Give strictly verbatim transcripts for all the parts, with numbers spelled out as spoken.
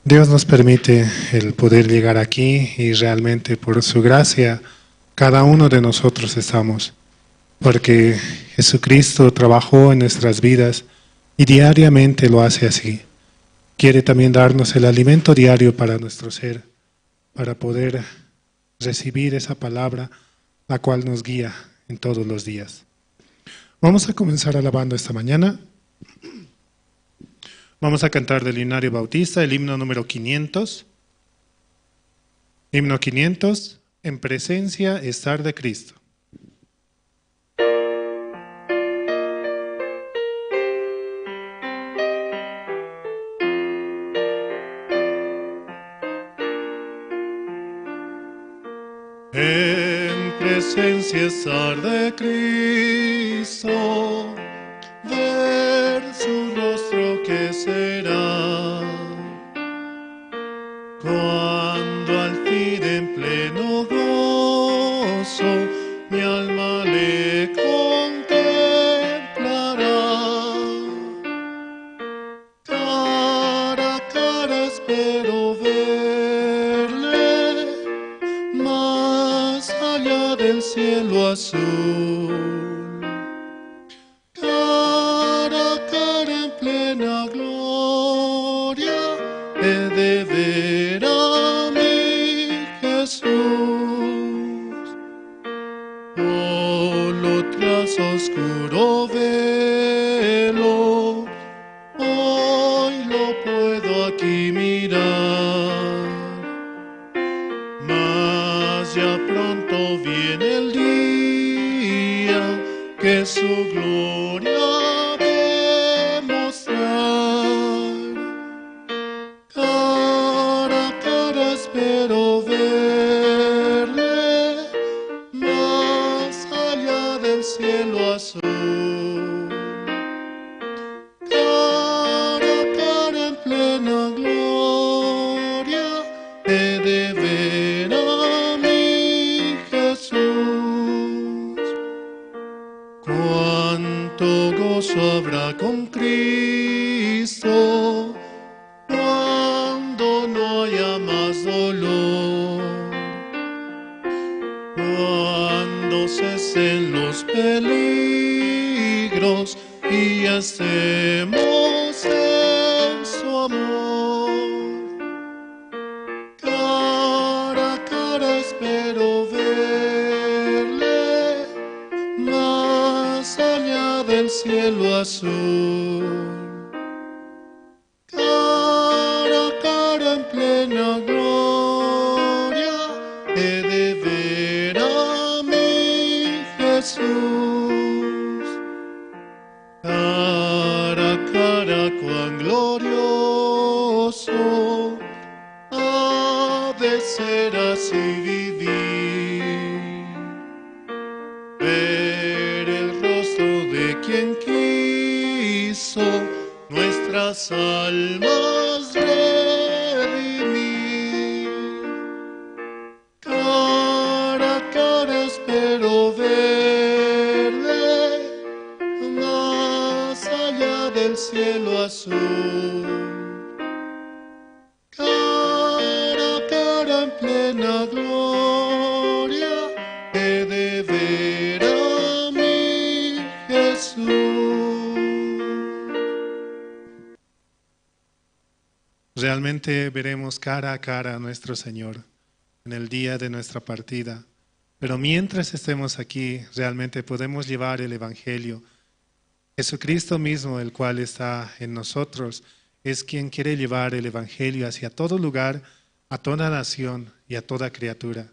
Dios nos permite el poder llegar aquí y realmente por su gracia cada uno de nosotros estamos, porque Jesucristo trabajó en nuestras vidas y diariamente lo hace así. Quiere también darnos el alimento diario para nuestro ser, para poder recibir esa palabra, la cual nos guía en todos los días. Vamos a comenzar alabando esta mañana. Vamos a cantar del himnario bautista el himno número quinientos. Himno quinientos, En presencia estar de Cristo. En presencia estar de Cristo, ver su rostro que será. Cuando al fin en pleno gozo mi alma le contemplará. Cara a cara espero verle, más allá del cielo azul. Cara a cara en plena gloria he de ver a mi Jesús. Solo tras oscuro velo hoy lo puedo aquí mirar. Mas ya pronto viene el día que su gloria ha de mostrar. Cara a cara espero verle, más allá del cielo azul. Cara a cara en plena gloria he de ver a mi Jesús. Cuánto gozo habrá con Cristo cuando no haya más dolor, cuando cesen los peligros y ya estemos en su amor. Cara a cara espero verle, más allá del cielo azul. Cara a cara en plena gloria he de ver a mi Jesús. Cara a cara cuán glorioso ha de ser así vivir, ver el rostro de quien quiso nuestras almas redimir. Cara a cara espero verle, más allá del cielo azul. Cara a cara en plena gloria he de ver a mi Jesús. Realmente veremos cara a cara a nuestro Señor en el día de nuestra partida. Pero mientras estemos aquí, realmente podemos llevar el Evangelio. Jesucristo mismo, el cual está en nosotros, es quien quiere llevar el Evangelio hacia todo lugar, a toda nación y a toda criatura.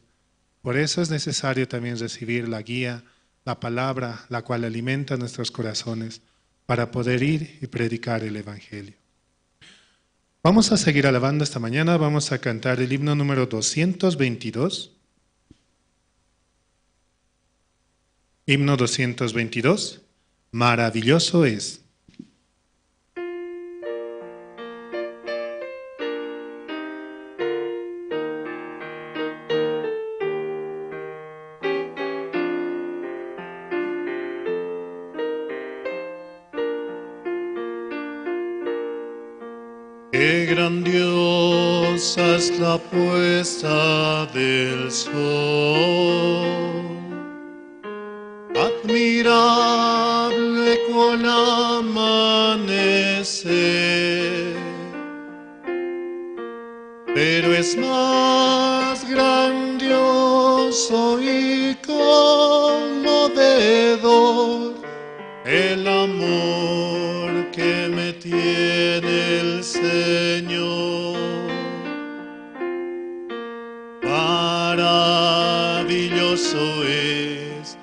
Por eso es necesario también recibir la guía, la palabra, la cual alimenta nuestros corazones para poder ir y predicar el Evangelio. Vamos a seguir alabando esta mañana, vamos a cantar el himno número doscientos veintidós. Himno doscientos veintidós. Maravilloso es. Qué grandioso Hermosas la puesta del sol, admirable cual amanecer, pero es más grandioso y conmovedor el amor que me tiene el Señor. Maravilloso es,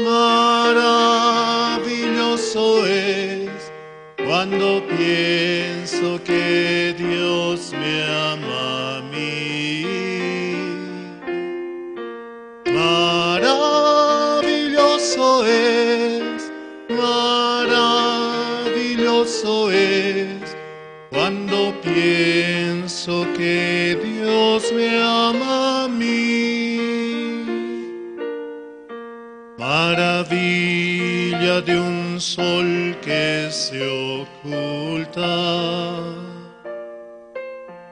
maravilloso es, cuando pienso que Dios me ama a mí. Maravilloso es, maravilloso es, cuando pienso que Dios me ama a mí. Maravilla de un sol que se oculta,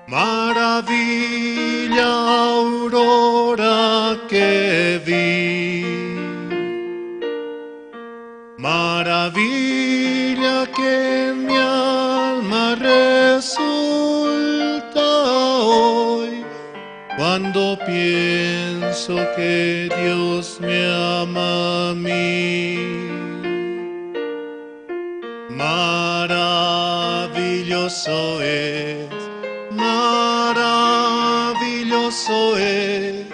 maravilla aurora que vi, maravilla que en mi alma resulta hoy, cuando pienso que Dios me ama a mí. Maravilloso es, maravilloso es,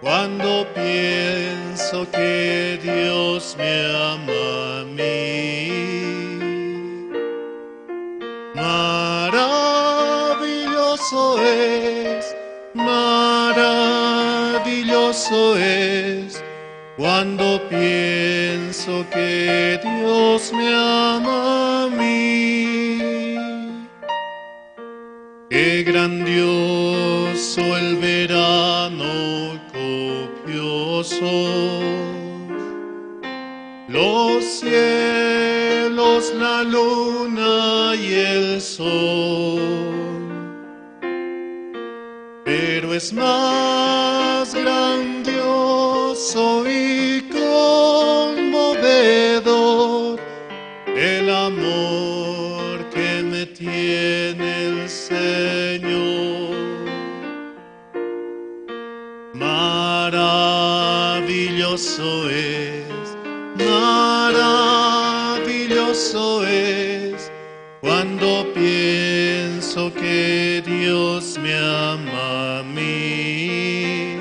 cuando pienso que Dios me ama a mí. Maravilloso es, maravilloso es, cuando pienso que Dios me ama a mí. Qué grandioso el verano copioso, los cielos, la luna y el sol. Pero es más grandioso y conmovedor el amor que me tiene el Señor. Maravilloso es, maravilloso es, cuando pienso que Dios me ama a mí.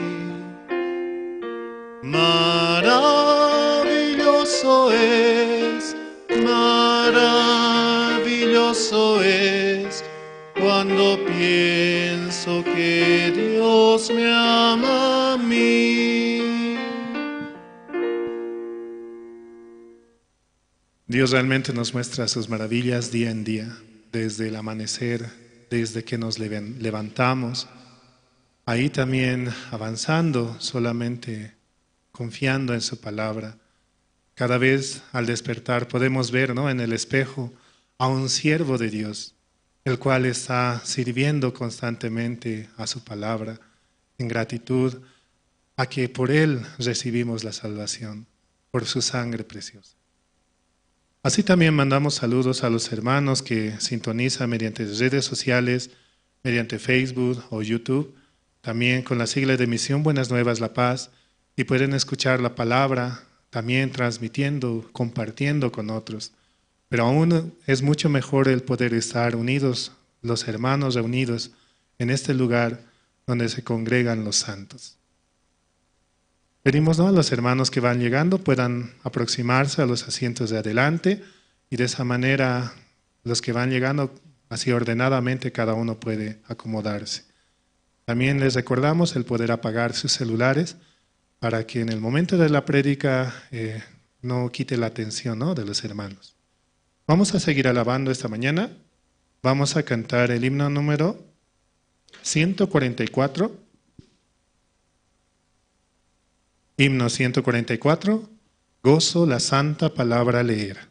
Maravilloso es, maravilloso es, cuando pienso que Dios me ama a mí. Dios realmente nos muestra sus maravillas día en día, desde el amanecer, desde que nos leven-, levantamos, ahí también avanzando, solamente confiando en su palabra. Cada vez al despertar podemos ver, ¿no?, en el espejo a un siervo de Dios, el cual está sirviendo constantemente a su palabra en gratitud a que por él recibimos la salvación, por su sangre preciosa. Así también mandamos saludos a los hermanos que sintonizan mediante redes sociales, mediante Facebook o YouTube, también con la sigla de Misión Buenas Nuevas La Paz, y pueden escuchar la palabra, también transmitiendo, compartiendo con otros. Pero aún es mucho mejor el poder estar unidos, los hermanos reunidos en este lugar donde se congregan los santos. Pedimos, ¿no?, a los hermanos que van llegando puedan aproximarse a los asientos de adelante y de esa manera los que van llegando, así ordenadamente cada uno puede acomodarse. También les recordamos el poder apagar sus celulares para que en el momento de la prédica, eh, no quite la atención, ¿no?, de los hermanos. Vamos a seguir alabando esta mañana. Vamos a cantar el himno número ciento cuarenta y cuatro. Himno ciento cuarenta y cuatro, Gozo la santa palabra leer.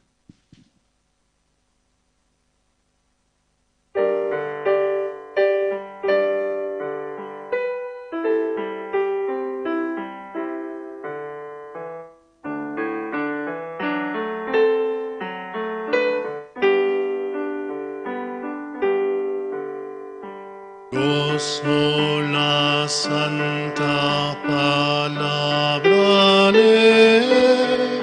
Gozo la santa palabra leer,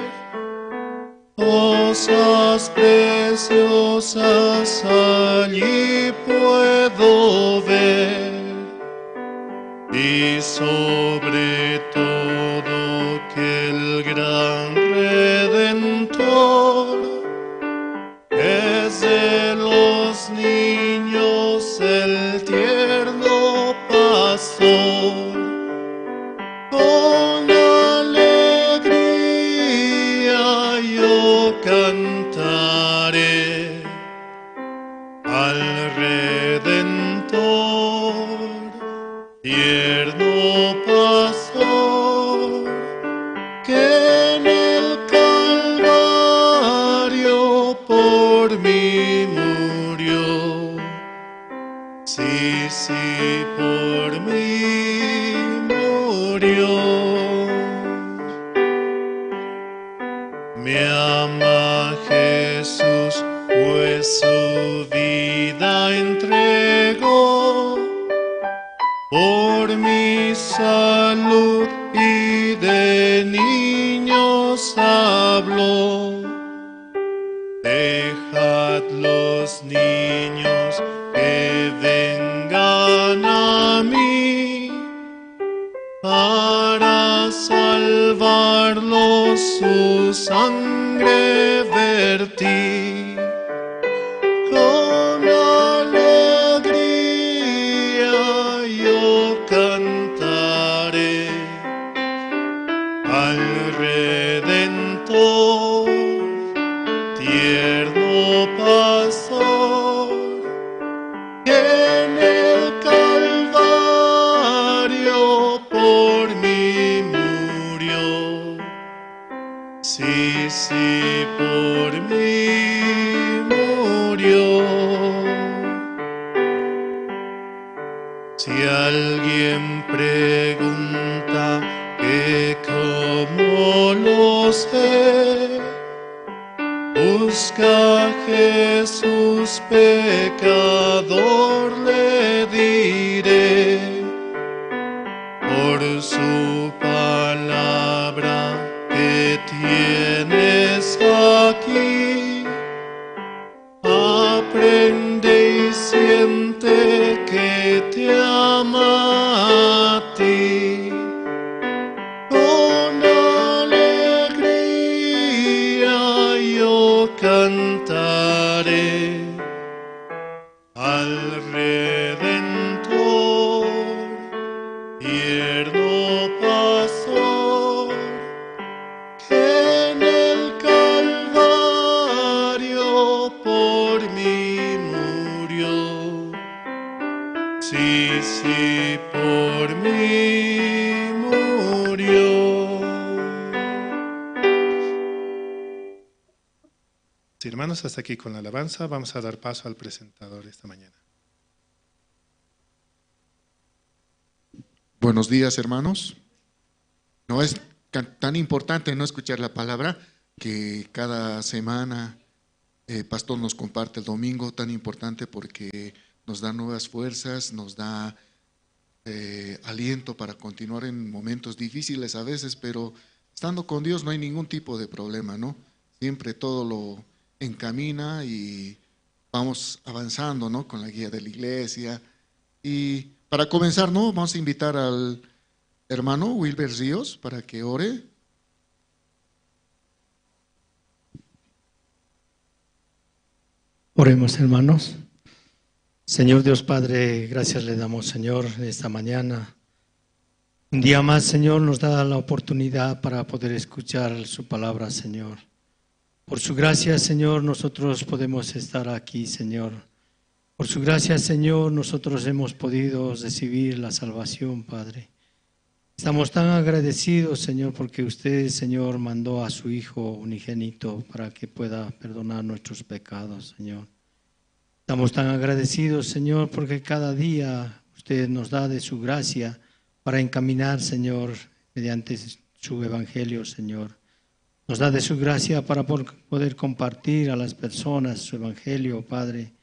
cosas preciosas allí puedo ver, y sobre todo que el gran Redentor es de los niños el tierno pastor. Con alegría yo cantaré al Redentor, tierno pastor, que en el Calvario por mí murió. Sí, sí, por mí murió. Me ama Jesús, pues su vida entregó. Por mi salud y de niños habló. Dejad los niños que vengan a mí, para salvarlos su sangre vertí. Con alegría yo cantaré al Redentor, tierno pastor, que en el Calvario por mí murió. Sí, sí, por mí murió. Si alguien pregunta que cómo lo sé, busca a Jesús pecador, le diré, por su palabra que tienes aquí. Aprende y siente que te ama a ti. Con alegría yo cantaré al Redentor, tierno pastor, en el Calvario por mí murió. Sí, sí, por mí murió. Sí, hermanos, hasta aquí con la alabanza. Vamos a dar paso al presentador esta mañana. Buenos días, hermanos. No es tan, tan importante no escuchar la palabra que cada semana eh, pastor nos comparte el domingo, tan importante porque nos da nuevas fuerzas, nos da eh, aliento para continuar en momentos difíciles a veces, pero estando con Dios no hay ningún tipo de problema, ¿no? Siempre todo lo encamina y vamos avanzando, ¿no? Con la guía de la iglesia. Y para comenzar, ¿no? Vamos a invitar al hermano Wilber Ríos para que ore. Oremos, hermanos. Señor Dios Padre, gracias le damos, Señor, esta mañana. Un día más, Señor, nos da la oportunidad para poder escuchar su palabra, Señor. Por su gracia, Señor, nosotros podemos estar aquí, Señor. Por su gracia, Señor, nosotros hemos podido recibir la salvación, Padre. Estamos tan agradecidos, Señor, porque usted, Señor, mandó a su Hijo unigénito para que pueda perdonar nuestros pecados, Señor. Estamos tan agradecidos, Señor, porque cada día usted nos da de su gracia para encaminar, Señor, mediante su evangelio, Señor. Nos da de su gracia para por- poder compartir a las personas su evangelio, Padre.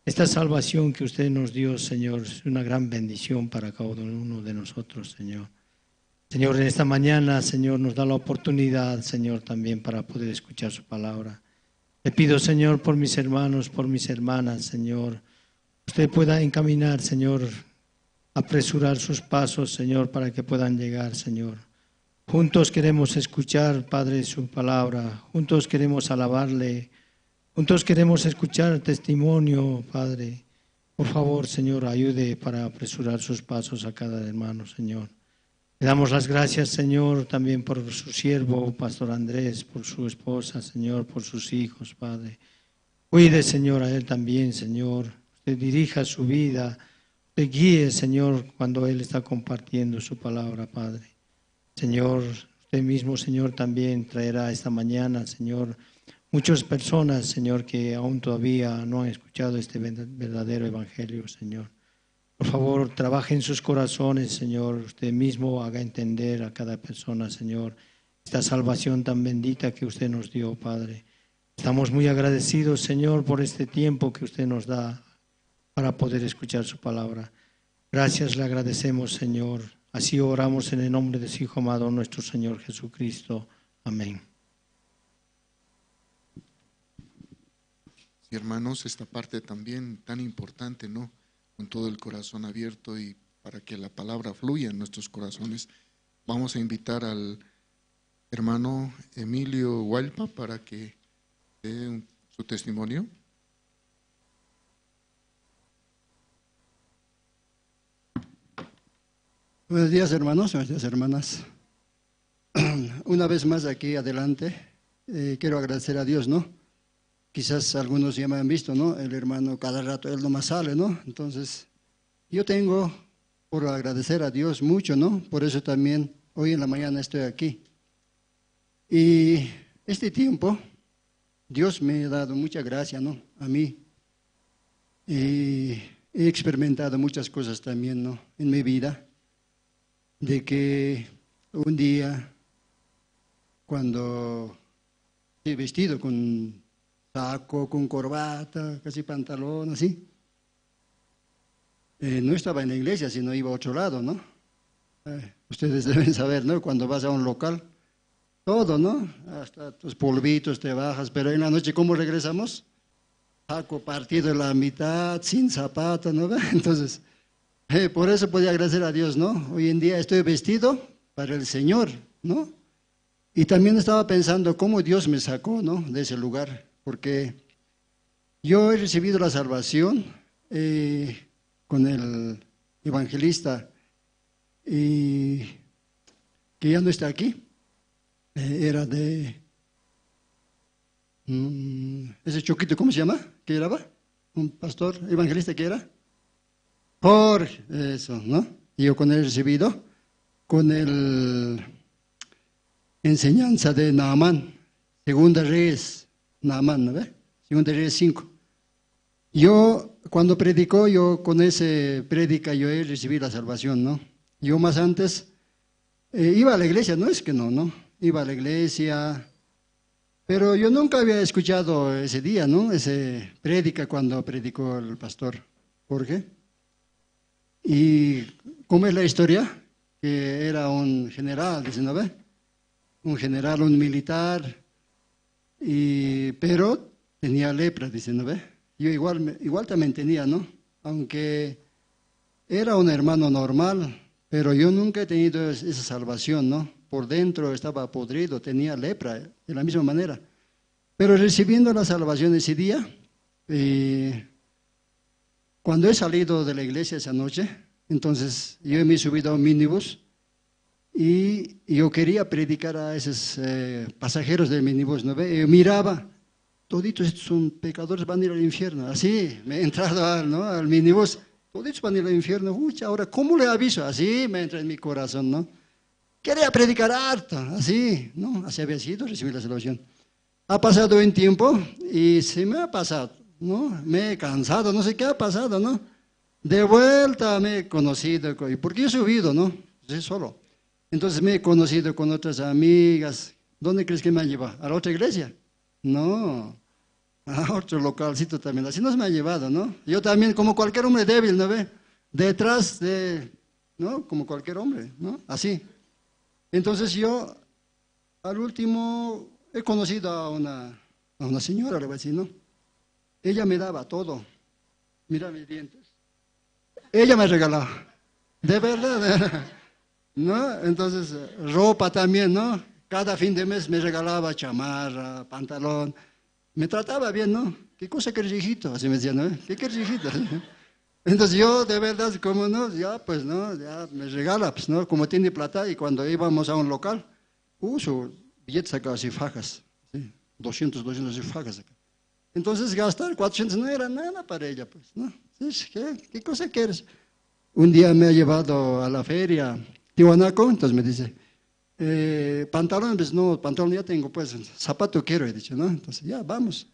Esta salvación que usted nos dio, Señor, es una gran bendición para cada uno de nosotros, Señor. Señor, en esta mañana, Señor, nos da la oportunidad, Señor, también para poder escuchar su palabra. Le pido, Señor, por mis hermanos, por mis hermanas, Señor, usted pueda encaminar, Señor, apresurar sus pasos, Señor, para que puedan llegar, Señor. Juntos queremos escuchar, Padre, su palabra. Juntos queremos alabarle. Juntos queremos escuchar testimonio, Padre. Por favor, Señor, ayude para apresurar sus pasos a cada hermano, Señor. Le damos las gracias, Señor, también por su siervo, Pastor Andrés, por su esposa, Señor, por sus hijos, Padre. Cuide, Señor, a él también, Señor. Usted dirija su vida. Usted guíe, Señor, cuando él está compartiendo su palabra, Padre. Señor, usted mismo, Señor, también traerá esta mañana, Señor, muchas personas, Señor, que aún todavía no han escuchado este ver-, verdadero evangelio, Señor. Por favor, trabaje en sus corazones, Señor. Usted mismo haga entender a cada persona, Señor, esta salvación tan bendita que usted nos dio, Padre. Estamos muy agradecidos, Señor, por este tiempo que usted nos da para poder escuchar su palabra. Gracias le agradecemos, Señor. Así oramos en el nombre de su Hijo amado, nuestro Señor Jesucristo. Amén. Sí, hermanos, esta parte también tan importante, ¿no? Con todo el corazón abierto y para que la palabra fluya en nuestros corazones. Vamos a invitar al hermano Emilio Hualpa para que dé un, su testimonio. Buenos días, hermanos, buenos días, hermanas. Una vez más aquí adelante, eh, quiero agradecer a Dios, ¿no? Quizás algunos ya me han visto, ¿no? El hermano cada rato, él nomás sale, ¿no? Entonces, yo tengo por agradecer a Dios mucho, ¿no? Por eso también hoy en la mañana estoy aquí. Y este tiempo, Dios me ha dado mucha gracia, ¿no? A mí. Y he experimentado muchas cosas también, ¿no? En mi vida. De que un día, cuando he vestido con saco, con corbata, casi pantalón, así, eh, no estaba en la iglesia, sino iba a otro lado, ¿no? Eh, ustedes deben saber, ¿no? Cuando vas a un local, todo, ¿no? Hasta tus polvitos te bajas, pero en la noche, ¿cómo regresamos? Saco partido en la mitad, sin zapato, ¿no ve? Entonces, eh, por eso podía agradecer a Dios, ¿no? Hoy en día estoy vestido para el Señor, ¿no? Y también estaba pensando cómo Dios me sacó, ¿no? De ese lugar, porque yo he recibido la salvación, eh, con el evangelista, y que ya no está aquí, eh, era de, mm, ese Choquito, ¿cómo se llama? ¿Qué era? ¿Un pastor evangelista que era? Jorge, eso, ¿no? Yo con él he recibido, con el enseñanza de Naamán, Segunda Reyes, Naamán, ¿no ve? Segunda Reyes cinco. Yo, cuando predicó, yo con ese prédica, yo he recibido la salvación, ¿no? Yo más antes, eh, iba a la iglesia, no es que no, ¿no? Iba a la iglesia, pero yo nunca había escuchado ese día, ¿no? Ese prédica cuando predicó el pastor Jorge. ¿Y cómo es la historia? Que era un general, dice, ¿no ve? Un general, un militar, y, pero tenía lepra, dice, ¿no ve? Yo igual, me- igual también tenía, ¿no? Aunque era un hermano normal, pero yo nunca he tenido es- esa salvación, ¿no? Por dentro estaba podrido, tenía lepra, de la misma manera. Pero recibiendo la salvación ese día, eh, cuando he salido de la iglesia esa noche, entonces yo me he subido a un minibús y yo quería predicar a esos, eh, pasajeros del minibús, ¿no ve? Yo miraba, toditos estos son pecadores, van a ir al infierno. Así, me he entrado al, ¿no? Al minibús, toditos van a ir al infierno. Ucha, ahora, ¿cómo le aviso? Así me entra en mi corazón, ¿no? Quería predicar harto, así, ¿no? Así había sido, recibí la salvación. Ha pasado un tiempo y se me ha pasado, ¿no? Me he cansado, no sé qué ha pasado, ¿no? De vuelta me he conocido, co- y porque yo he subido, ¿no? Sí, solo. Entonces me he conocido con otras amigas. ¿Dónde crees que me han llevado? ¿A la otra iglesia? No. a otro localcito también. Así nos me ha llevado, ¿no? Yo también, como cualquier hombre débil, ¿no ve? Detrás de, ¿no? Como cualquier hombre, ¿no? Así. Entonces yo, al último, he conocido a una, a una señora, le voy a decir, ¿no? Ella me daba todo. Mira mis dientes. Ella me regalaba. De verdad. ¿No? Entonces, eh, ropa también, ¿no? Cada fin de mes me regalaba chamarra, pantalón. Me trataba bien, ¿no? ¿Qué cosa quieres, hijito? Así me decía, ¿no? ¿Qué quieres, hijito? Entonces yo, de verdad, como no, ya, pues, ¿no? Ya me regala, pues, ¿no? Como tiene plata, y cuando íbamos a un local, uh, su billete sacaba así fajas, ¿sí? Doscientos, doscientos así fajas sacaba. Entonces gastar cuatrocientos no era nada para ella, pues, ¿no? Entonces, ¿qué, qué cosa quieres? Un día me ha llevado a la feria, Tiwanaku, entonces me dice, eh, pantalón, pues no, pantalón ya tengo, pues, zapato quiero, he dicho, ¿no? Entonces, ya, vamos.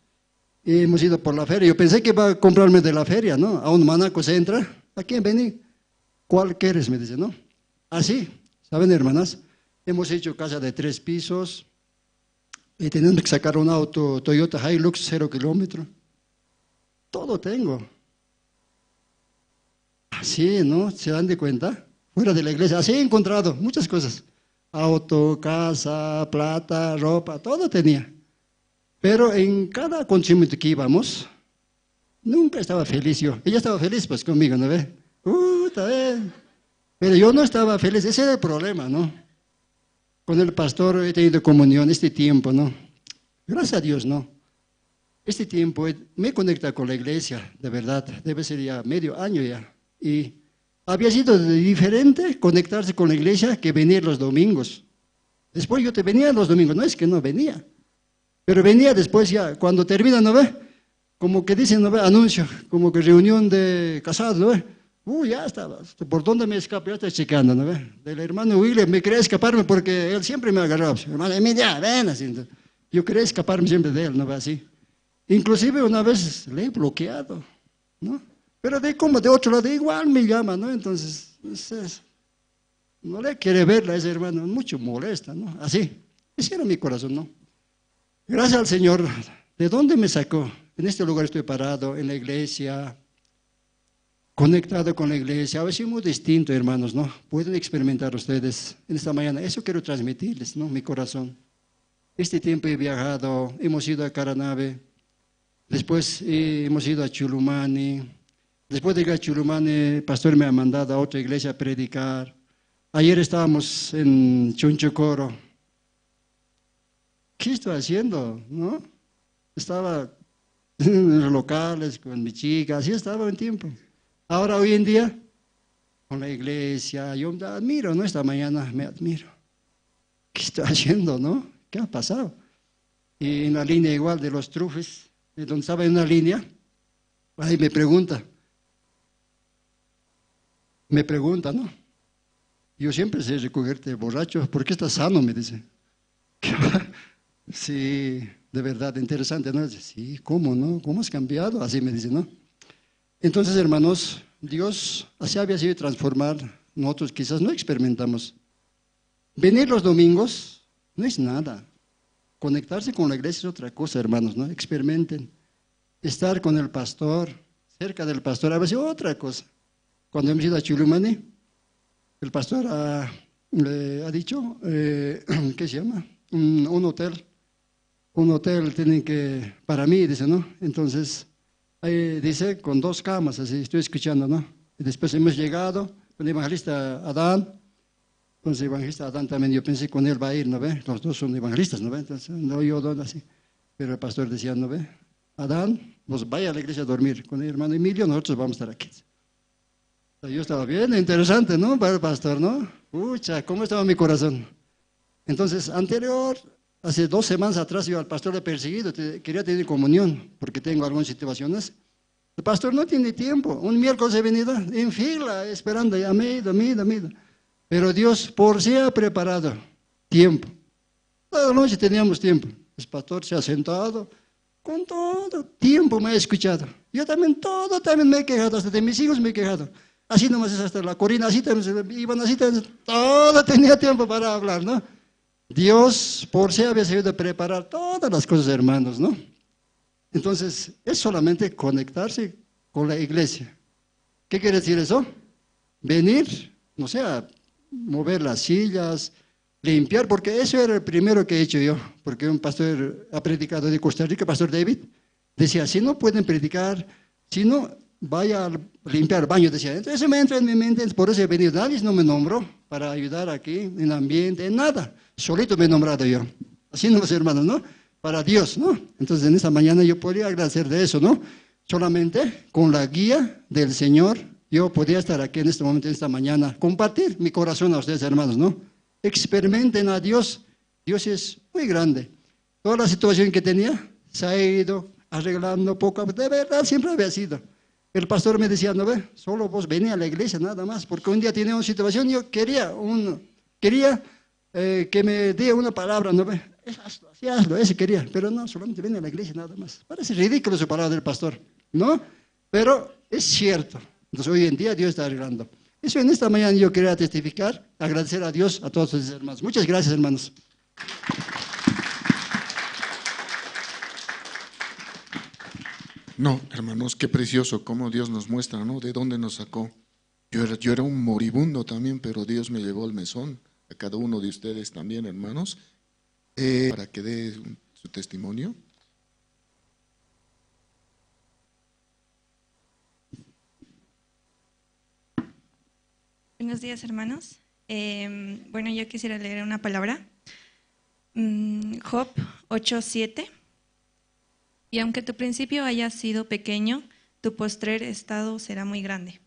Y hemos ido por la feria. Yo pensé que iba a comprarme de la feria, ¿no? A un manaco se entra, ¿a quién vení? ¿Cuál quieres? Me dice, ¿no? Así, ¿saben, hermanas? Hemos hecho casa de tres pisos, y tenemos que sacar un auto Toyota Hilux cero kilómetro. Todo tengo. Así, ¿no? ¿Se dan de cuenta? Fuera de la iglesia, así he encontrado muchas cosas. Auto, casa, plata, ropa, todo tenía. Pero en cada acontecimiento que íbamos, nunca estaba feliz yo. Ella estaba feliz, pues, conmigo, ¿no ve? Puta, eh. Pero yo no estaba feliz, ese era el problema, ¿no? Con el pastor he tenido comunión este tiempo, ¿no? Gracias a Dios, ¿no? Este tiempo he- me conecta con la iglesia, de verdad, debe ser ya medio año ya. Y había sido diferente conectarse con la iglesia que venir los domingos. Después yo te venía los domingos, no es que no venía, pero venía después ya, cuando termina, ¿no ve? Como que dicen, ¿no ve? Anuncio, como que reunión de casados, ¿no ve? Uh, ya está, ¿por dónde me escapo? Ya está checando, ¿no ve? Del hermano William, me quería escaparme porque él siempre me agarraba. Hermano Emilia, ven, así. Entonces, yo quería escaparme siempre de él, ¿no ve? Así. Inclusive una vez le he bloqueado, ¿no? Pero de como de otro lado, igual me llama, ¿no? Entonces, es- es- no le quiere verla a ese hermano, mucho molesta, ¿no? Así, ese era mi corazón, ¿no? Gracias al Señor, ¿de dónde me sacó? En este lugar estoy parado, en la iglesia, conectado con la iglesia. A veces muy distinto, hermanos, ¿no? Pueden experimentar ustedes en esta mañana. Eso quiero transmitirles, ¿no? Mi corazón. Este tiempo he viajado, hemos ido a Caranavi, después, eh, hemos ido a Chulumani. Después de llegar a Chulumani, el pastor me ha mandado a otra iglesia a predicar. Ayer estábamos en Chunchucoro. ¿Qué estoy haciendo? ¿No? Estaba en los locales con mi chica, así estaba un tiempo. Ahora, hoy en día, con la iglesia, yo me admiro, ¿no? Esta mañana me admiro. ¿Qué estoy haciendo, no? ¿Qué ha pasado? Y en la línea igual de los trufes, eh, donde estaba en una línea, ahí me pregunta, me pregunta, ¿no? Yo siempre sé recogerte borracho, ¿por qué estás sano? Me dice. Sí, de verdad, interesante, ¿no? Dice, sí, ¿cómo, no? ¿Cómo has cambiado? Así me dice, ¿no? Entonces, hermanos, Dios así había sido transformar, nosotros quizás no experimentamos. Venir los domingos no es nada. Conectarse con la iglesia es otra cosa, hermanos, ¿no? Experimenten. Estar con el pastor, cerca del pastor, a veces otra cosa. Cuando hemos ido a Chulumani, el pastor ha, eh, ha dicho, eh, ¿qué se llama? Un, un hotel. Un hotel tienen que, para mí, dice, ¿no? Entonces, ahí dice, con dos camas, así, estoy escuchando, ¿no? Y después hemos llegado con el evangelista Adán. Entonces, el evangelista Adán también, yo pensé con él va a ir, ¿no ve? Los dos son evangelistas, ¿no ve? Entonces, no, yo, ¿dónde así? Pero el pastor decía, ¿no ve? Adán, vos vaya a la iglesia a dormir con el hermano Emilio, nosotros vamos a estar aquí. Yo estaba bien, interesante, ¿no? Para el pastor, ¿no? Pucha, ¿cómo estaba mi corazón? Entonces, anterior, hace dos semanas atrás, yo al pastor le he perseguido, te- quería tener comunión, porque tengo algunas situaciones. El pastor no tiene tiempo. Un miércoles he venido en fila, esperando, ya me he ido, me he ido, me he ido. Pero Dios por sí ha preparado tiempo. Toda la noche teníamos tiempo. El pastor se ha sentado, con todo tiempo me ha escuchado. Yo también, todo también me he quejado, hasta de mis hijos me he quejado. Así nomás es hasta la Corina, así también se iban, así también, todo tenía tiempo para hablar, ¿no? Dios por sí había sabido preparar todas las cosas, hermanos, ¿no? Entonces, es solamente conectarse con la iglesia. ¿Qué quiere decir eso? Venir, no sé, a mover las sillas, limpiar, porque eso era el primero que he hecho yo, porque un pastor ha predicado de Costa Rica, pastor David, decía, si no pueden predicar, si no, vaya a limpiar baño, decía. Entonces, eso me entra en mi mente, por eso he venido. Nadie no me nombró para ayudar aquí, en ambiente, en nada. Solito me he nombrado yo. Así nomás, hermanos, ¿no? Para Dios, ¿no? Entonces, en esta mañana yo podría agradecer de eso, ¿no? Solamente con la guía del Señor, yo podría estar aquí en este momento, en esta mañana, compartir mi corazón a ustedes, hermanos, ¿no? Experimenten a Dios. Dios es muy grande. Toda la situación que tenía se ha ido arreglando poco a poco. De verdad, siempre había sido. El pastor me decía, no ve, solo vos venía a la iglesia nada más, porque un día tenía una situación, yo quería un, quería eh, que me dé una palabra, no ve, es, hazlo, así hazlo, eso quería, pero no, solamente venía a la iglesia nada más. Parece ridículo su palabra del pastor, ¿no? Pero es cierto. Entonces hoy en día Dios está arreglando. Eso en esta mañana yo quería testificar, agradecer a Dios, a todos los hermanos. Muchas gracias, hermanos. No, hermanos, qué precioso cómo Dios nos muestra, ¿no? De dónde nos sacó. Yo era, yo era un moribundo también, pero Dios me llevó al mesón, a cada uno de ustedes también, hermanos, eh, para que dé su testimonio. Buenos días, hermanos. Eh, bueno, yo quisiera leer una palabra. Mm, Job ocho siete. Y aunque tu principio haya sido pequeño, tu postrer estado será muy grande.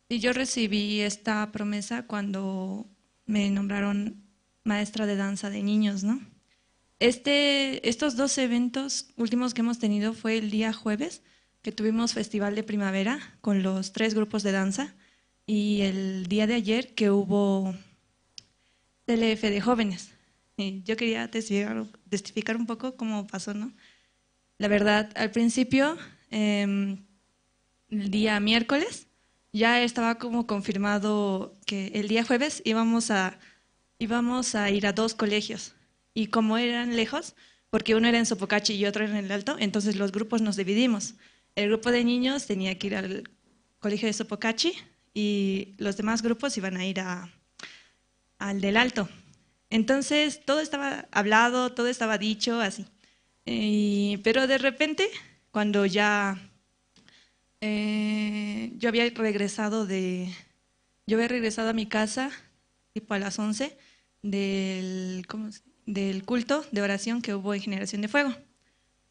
Y yo recibí esta promesa cuando me nombraron maestra de danza de niños, ¿no? Este, estos dos eventos últimos que hemos tenido fue el día jueves, que tuvimos festival de primavera con los tres grupos de danza, y el día de ayer que hubo T L F de jóvenes. Y yo quería testificar, testificar un poco cómo pasó, ¿no? La verdad, al principio, em, el día miércoles, ya estaba como confirmado que el día jueves íbamos a, íbamos a ir a dos colegios. Y como eran lejos, porque uno era en Sopocachi y otro en el Alto, entonces los grupos nos dividimos. El grupo de niños tenía que ir al colegio de Sopocachi y los demás grupos iban a ir a, al del Alto. Entonces todo estaba hablado, todo estaba dicho, así. Y, pero de repente, cuando ya eh, yo había regresado de, yo había regresado a mi casa tipo a las once del, ¿cómo se? Del culto de oración que hubo en Generación de Fuego.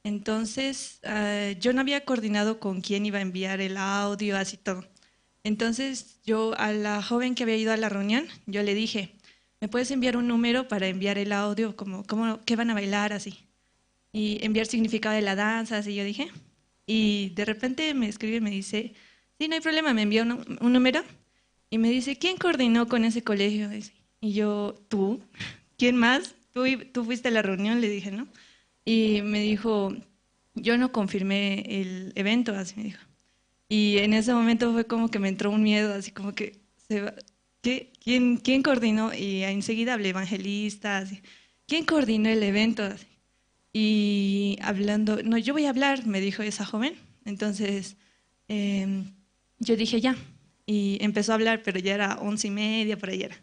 Entonces, ah, yo no había coordinado con quién iba a enviar el audio, así todo. Entonces, yo a la joven que había ido a la reunión, yo le dije, ¿me puedes enviar un número para enviar el audio? Como, ¿cómo, qué van a bailar? Así. Y enviar significado de la danza, así yo dije. Y de repente me escribe y me dice, sí, no hay problema, me envía un, un número. Y me dice, ¿quién coordinó con ese colegio? Dice. Y yo, tú. ¿Quién más? Tú, tú fuiste a la reunión, le dije, ¿no? Y me dijo, yo no confirmé el evento, así me dijo. Y en ese momento fue como que me entró un miedo, así como que, se va, ¿qué? ¿Quién, quién coordinó? Y enseguida hablé evangelista, así, ¿quién coordinó el evento? Así. Y hablando, no, yo voy a hablar, me dijo esa joven. Entonces, em, yo dije, ya. Y empezó a hablar, pero ya era once y media, por ahí era.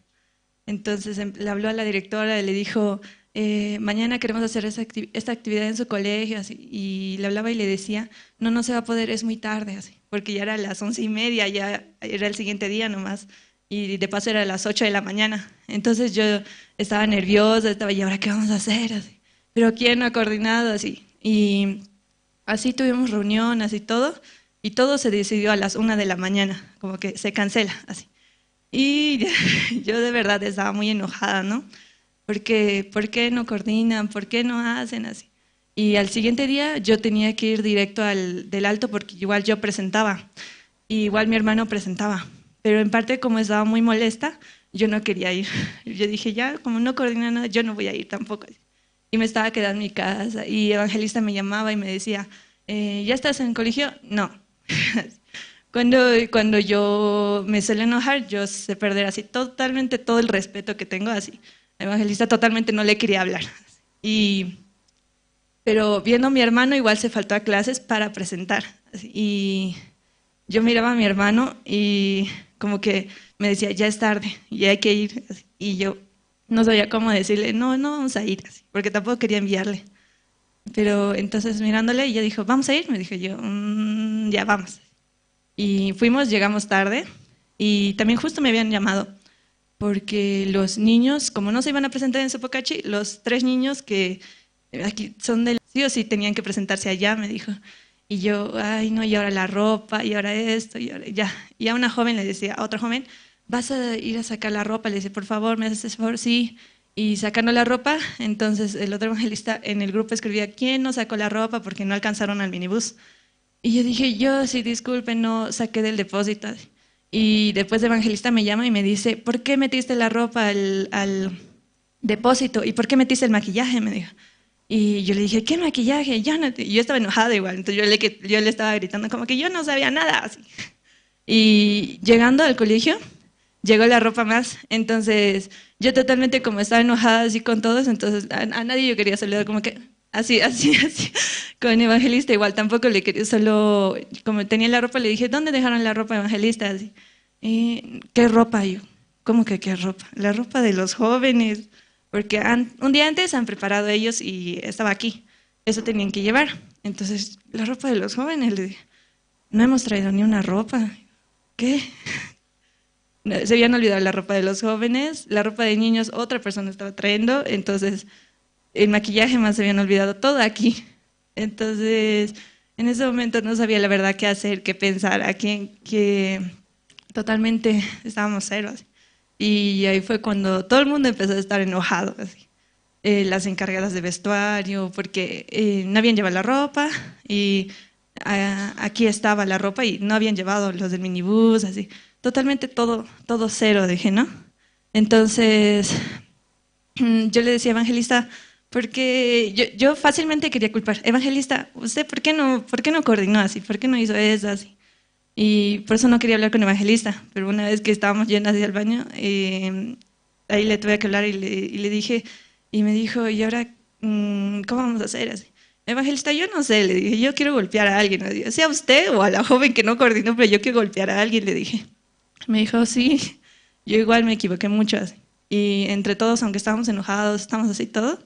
Entonces em, le habló a la directora y le dijo, eh, mañana queremos hacer esta, acti- esta actividad en su colegio. Así, y le hablaba y le decía, no, no se va a poder, es muy tarde, así, porque ya era las once y media, ya era el siguiente día nomás. Y de paso era las ocho de la mañana. Entonces yo estaba nerviosa, estaba, ¿y ahora qué vamos a hacer? Así, pero ¿quién no ha coordinado? Así. Y así tuvimos reuniones y todo, y todo se decidió a las una de la mañana, como que se cancela, así. Y yo de verdad estaba muy enojada, ¿no? Porque, ¿por qué no coordinan? ¿Por qué no hacen así? Y al siguiente día yo tenía que ir directo al del Alto porque igual yo presentaba, y igual mi hermano presentaba. Pero en parte como estaba muy molesta, yo no quería ir. Yo dije, ya, como no coordina nada, yo no voy a ir tampoco. Y me estaba quedando en mi casa. Y Evangelista me llamaba y me decía, eh, ¿ya estás en el colegio? No. Cuando, cuando yo me suelo enojar, yo sé perder así totalmente todo el respeto que tengo, así. Evangelista totalmente no le quería hablar. Y Pero viendo a mi hermano, igual se faltó a clases para presentar. Y yo miraba a mi hermano y como que me decía, ya es tarde, ya hay que ir. Y yo no sabía cómo decirle, no, no vamos a ir, así, porque tampoco quería enviarle. Pero entonces mirándole, ella dijo, vamos a ir, me dijo yo, "Mm, ya vamos". Y fuimos, llegamos tarde y también justo me habían llamado porque los niños, como no se iban a presentar en Sopocachi, los tres niños que aquí son del, sí o sí tenían que presentarse allá, me dijo. Y yo, ay, no, y ahora la ropa, y ahora esto, y ahora ya. Y a una joven le decía, a otra joven, vas a ir a sacar la ropa, le dice, por favor, me haces ese favor, sí. Y sacando la ropa, entonces el otro evangelista en el grupo escribía, ¿quién no sacó la ropa porque no alcanzaron al minibús? Y yo dije, yo sí, disculpen, no saqué del depósito. Y después de evangelista me llama y me dice, ¿por qué metiste la ropa al, al depósito? ¿Y por qué metiste el maquillaje? Me dijo. Y yo le dije, ¿qué maquillaje? Yo no te-, yo estaba enojada igual, entonces yo le, que, yo le estaba gritando como que yo no sabía nada, así. Y llegando al colegio, llegó la ropa más, entonces yo totalmente como estaba enojada así con todos, entonces a, a nadie yo quería saludar, como que así, así, así, con evangelista igual, tampoco le quería, solo como tenía la ropa le dije, ¿dónde dejaron la ropa evangelista? Así. "Eh, ¿qué ropa?". Yo, ¿cómo que qué ropa? La ropa de los jóvenes, porque an- un día antes han preparado ellos y estaba aquí, eso tenían que llevar. Entonces, la ropa de los jóvenes, le dije, no hemos traído ni una ropa. ¿Qué? No, se habían olvidado la ropa de los jóvenes, la ropa de niños otra persona estaba trayendo, entonces el maquillaje más se habían olvidado todo aquí. Entonces, en ese momento no sabía la verdad qué hacer, qué pensar, a quién, que totalmente estábamos ceros. Y ahí fue cuando todo el mundo empezó a estar enojado, así. Eh, las encargadas de vestuario, porque eh, no habían llevado la ropa y ah, aquí estaba la ropa y no habían llevado los del minibús, así. Totalmente todo, todo cero, dije, ¿no? Entonces, yo le decía, evangelista, porque yo, yo fácilmente quería culpar, evangelista, ¿usted por qué no, por qué no coordinó así? ¿Por qué no hizo eso así? Y por eso no quería hablar con evangelista, pero una vez que estábamos yendo hacia el baño, eh, ahí le tuve que hablar y le, y le dije, y me dijo, ¿y ahora mm, cómo vamos a hacer? Así, evangelista, yo no sé, le dije, yo quiero golpear a alguien, le dije, sea usted o a la joven que no coordinó, pero yo quiero golpear a alguien, le dije. Me dijo, sí, yo igual me equivoqué mucho, así. Y entre todos, aunque estábamos enojados, estábamos así todo,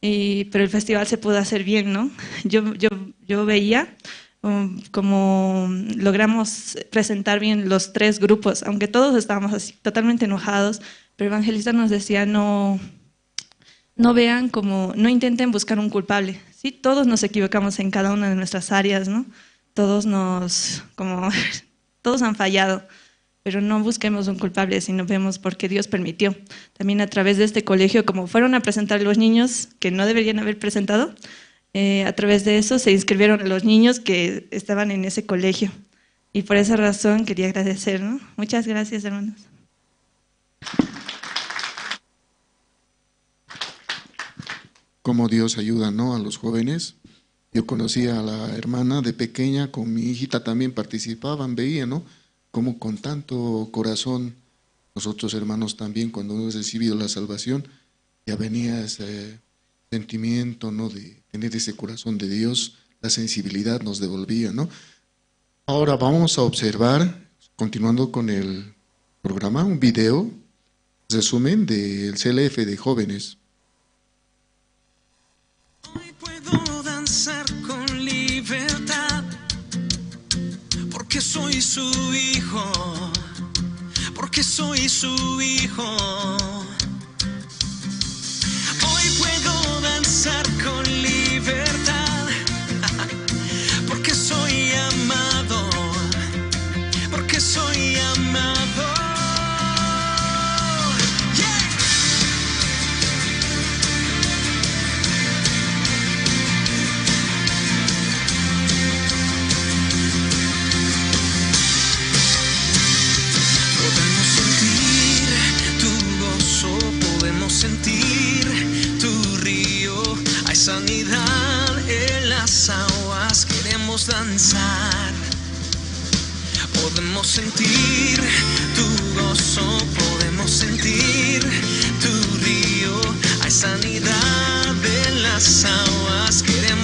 y, pero el festival se pudo hacer bien, ¿no? Yo, yo, yo veía um, como logramos presentar bien los tres grupos, aunque todos estábamos así totalmente enojados, pero evangelista nos decía, no, no vean como, no intenten buscar un culpable, ¿sí? Todos nos equivocamos en cada una de nuestras áreas, ¿no? Todos nos, como, todos han fallado, pero no busquemos un culpable, sino vemos por qué Dios permitió. También a través de este colegio, como fueron a presentar los niños que no deberían haber presentado, eh, a través de eso se inscribieron los niños que estaban en ese colegio. Y por esa razón quería agradecer, ¿no? Muchas gracias, hermanos. Cómo Dios ayuda, ¿no? A los jóvenes. Yo conocí a la hermana de pequeña, con mi hijita también participaban, veía, ¿no? Cómo con tanto corazón, nosotros hermanos también, cuando hemos recibido la salvación, ya venía ese sentimiento, ¿no? De tener ese corazón de Dios, la sensibilidad nos devolvía, ¿no? Ahora vamos a observar, continuando con el programa, un video, resumen del C L F de jóvenes. Hoy puedo danzar con libertad, porque soy su hijo, porque soy su hijo. Hoy puedo danzar con libertad, porque soy amado, porque soy amado. Yeah. Podemos sentir tu gozo, podemos sentir tu río. Hay sanidad en las aguas, queremos danzar. Podemos sentir tu gozo, podemos sentir tu río. Hay sanidad en las aguas, queremos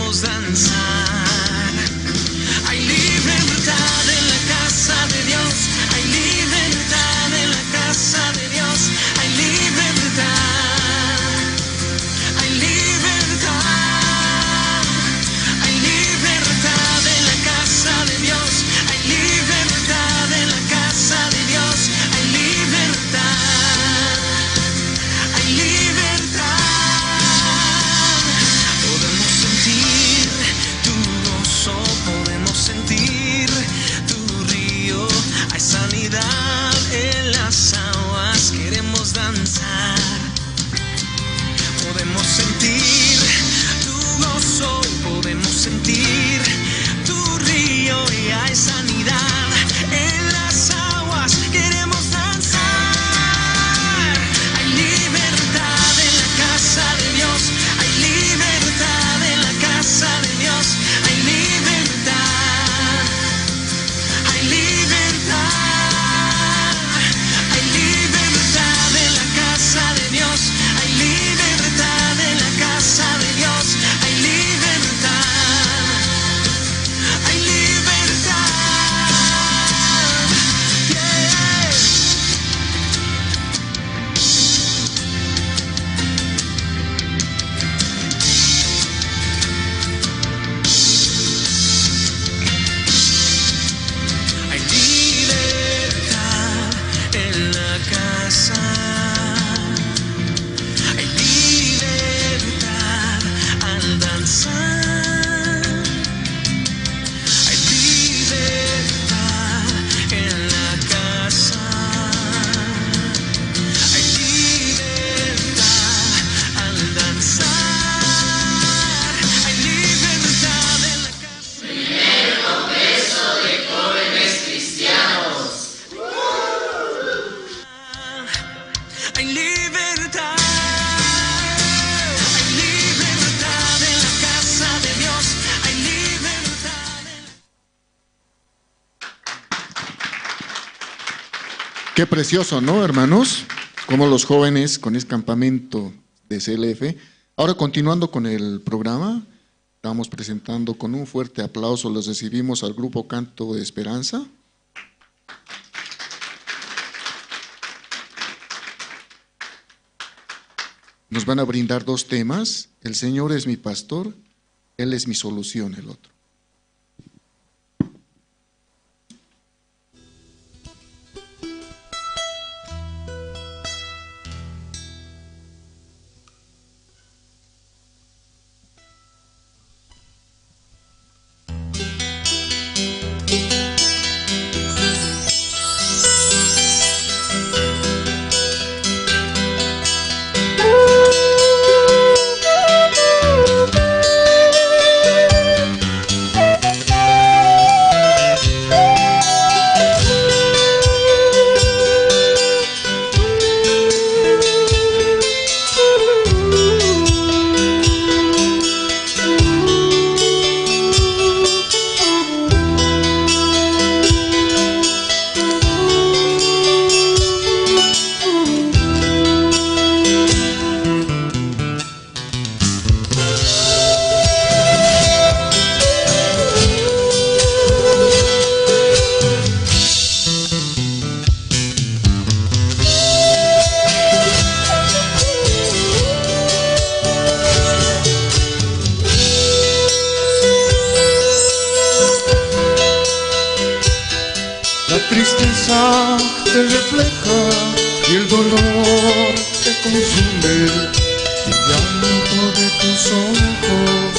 Qué precioso, ¿no, hermanos? Como los jóvenes con ese campamento de C L F. Ahora, continuando con el programa, estamos presentando con un fuerte aplauso, los recibimos al grupo Canto de Esperanza. Nos van a brindar dos temas, El Señor es mi pastor, Él es mi solución, el otro. La tristeza te refleja y el dolor te consume. El llanto de tus ojos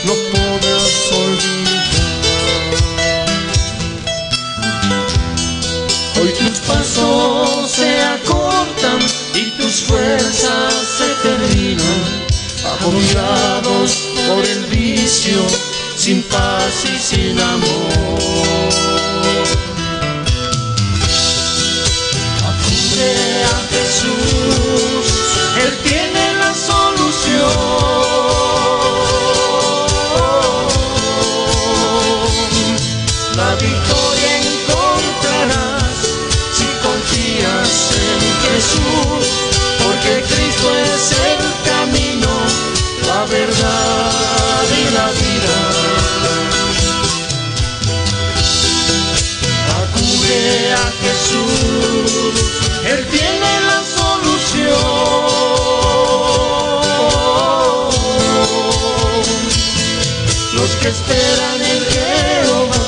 no podrás olvidar. Hoy tus pasos se acortan y tus fuerzas se terminan, agobiados por el vicio, sin paz y sin amor. Acude a Jesús, Él tiene la solución. La victoria encontrarás si confías en Jesús, porque Cristo es el camino, la verdad y la vida. Acude a Jesús, Él tiene la solución. Los que esperan en Jehová,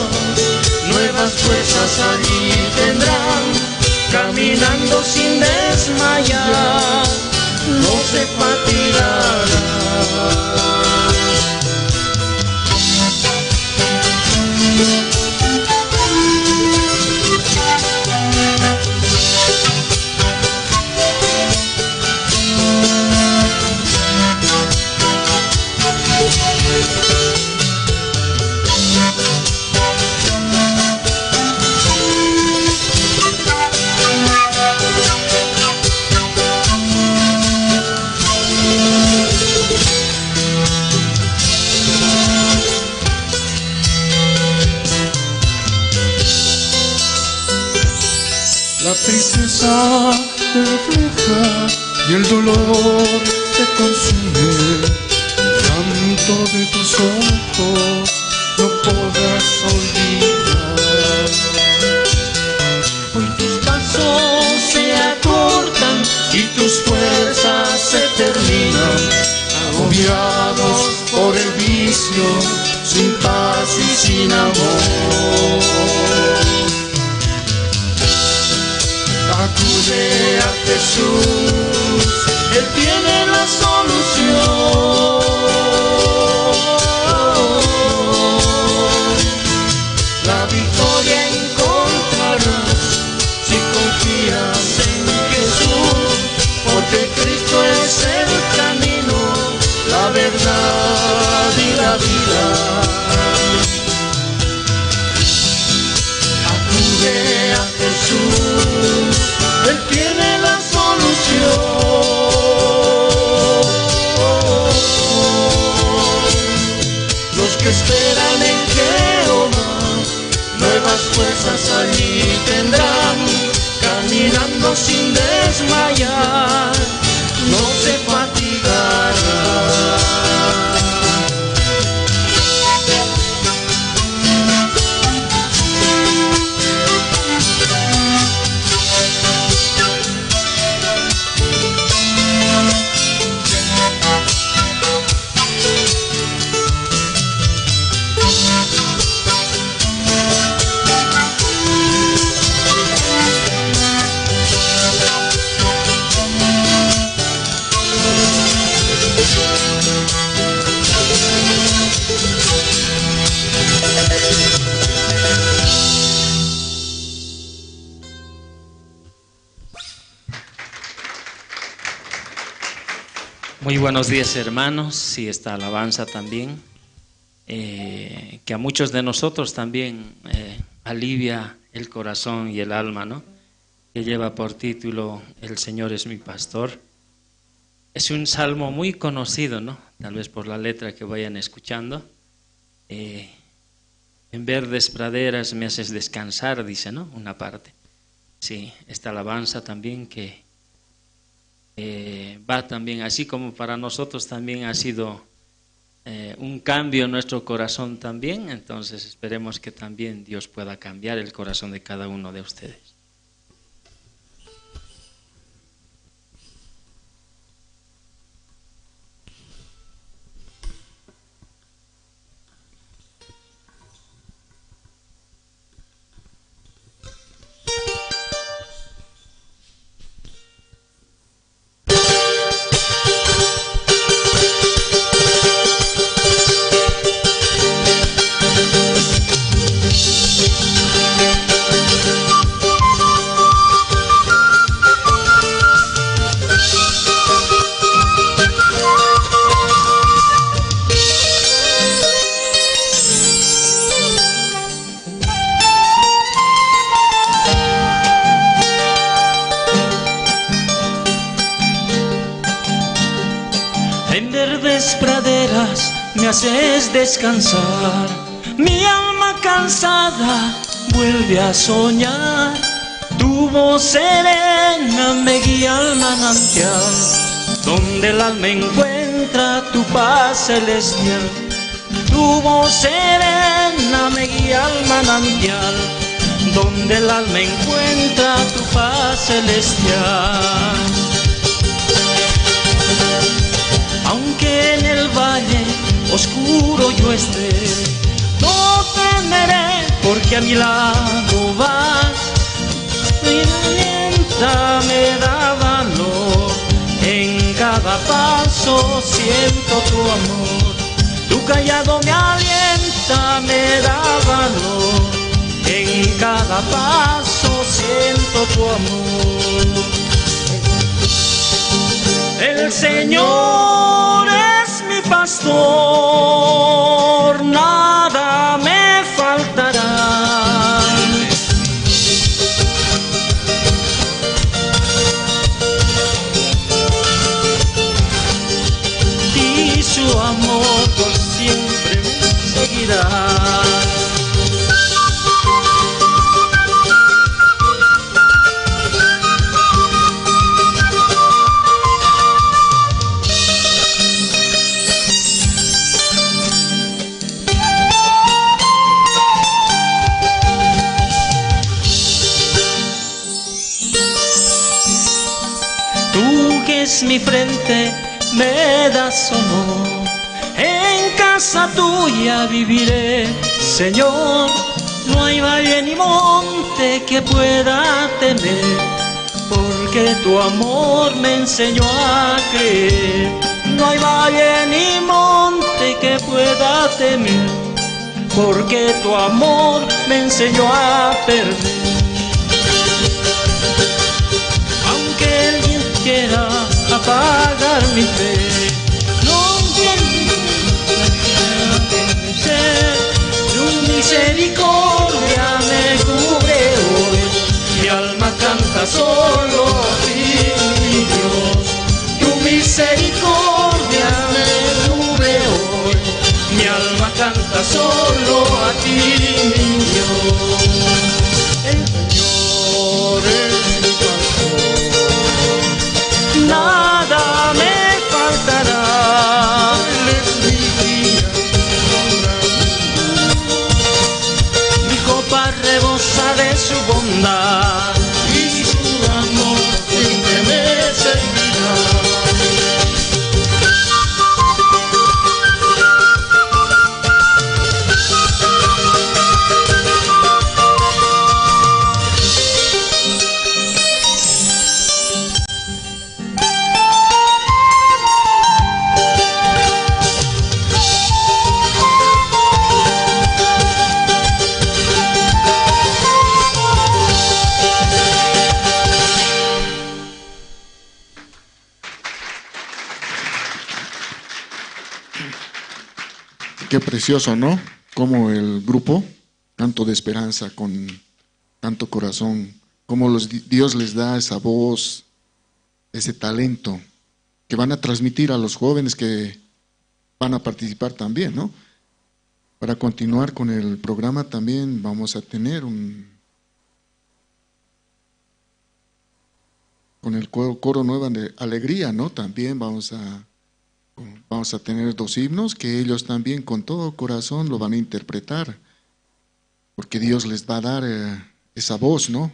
nuevas fuerzas allí tendrán. Caminando sin desmayar, no se fatigará. La tristeza te refleja y el dolor te consume. El llanto de tus ojos no podrás olvidar. Hoy tus pasos se acortan y tus fuerzas se terminan, agobiados por el vicio, sin paz y sin amor. Acude a Jesús, Él tiene la solución. La victoria encontrarás si confías en Jesús, porque Cristo es el camino, la verdad y la vida. Acude a Jesús, Él tiene la solución. Los que esperan en Jehová, nuevas fuerzas allí tendrán. caminando sin desmayar, no se fatigará. Muy buenos días, hermanos, y esta alabanza también, eh, que a muchos de nosotros también, eh, alivia el corazón y el alma, ¿no? Que lleva por título El Señor es mi pastor. Es un salmo muy conocido, ¿no? Tal vez por la letra que vayan escuchando. Eh, "En verdes praderas me haces descansar", dice, ¿no? Una parte. Sí, esta alabanza también que, eh, va también, así como para nosotros también ha sido, eh, un cambio en nuestro corazón también, entonces esperemos que también Dios pueda cambiar el corazón de cada uno de ustedes. En verdes praderas me haces descansar. Mi alma cansada vuelve a soñar. Tu voz serena me guía al manantial, donde el alma encuentra tu paz celestial. Tu voz serena me guía al manantial, donde el alma encuentra tu paz celestial. Aunque en el valle oscuro yo esté, no temeré, porque a mi lado vas. Mi alienta me da valor, en cada paso siento tu amor. Tu callado me alienta, me da valor, en cada paso siento tu amor. El Señor es mi pastor, nada me faltará. Y su amor por siempre me seguirá. Tú que es mi frente, me das honor. En casa tuya viviré, Señor. No hay valle ni monte que pueda temer, porque tu amor me enseñó a creer. No hay valle ni monte que pueda temer, porque tu amor me enseñó a perder. Aunque alguien quiera apagar mi fe, no entiende ser. Tu misericordia me cubre hoy. Mi alma canta solo a ti, mi Dios. Tu misericordia me cubre hoy. Mi alma canta solo a ti, mi Dios. El Señor es mi De su bondad y su amor siempre me servirá. Qué precioso, ¿no? Como el grupo, tanto de esperanza, con tanto corazón, como los di-, Dios les da esa voz, ese talento que van a transmitir a los jóvenes que van a participar también, ¿no? Para continuar con el programa también vamos a tener un, con el coro, coro Nueva de Alegría, ¿no? También vamos a, vamos a tener dos himnos que ellos también con todo corazón lo van a interpretar, porque Dios les va a dar, eh, esa voz, ¿no?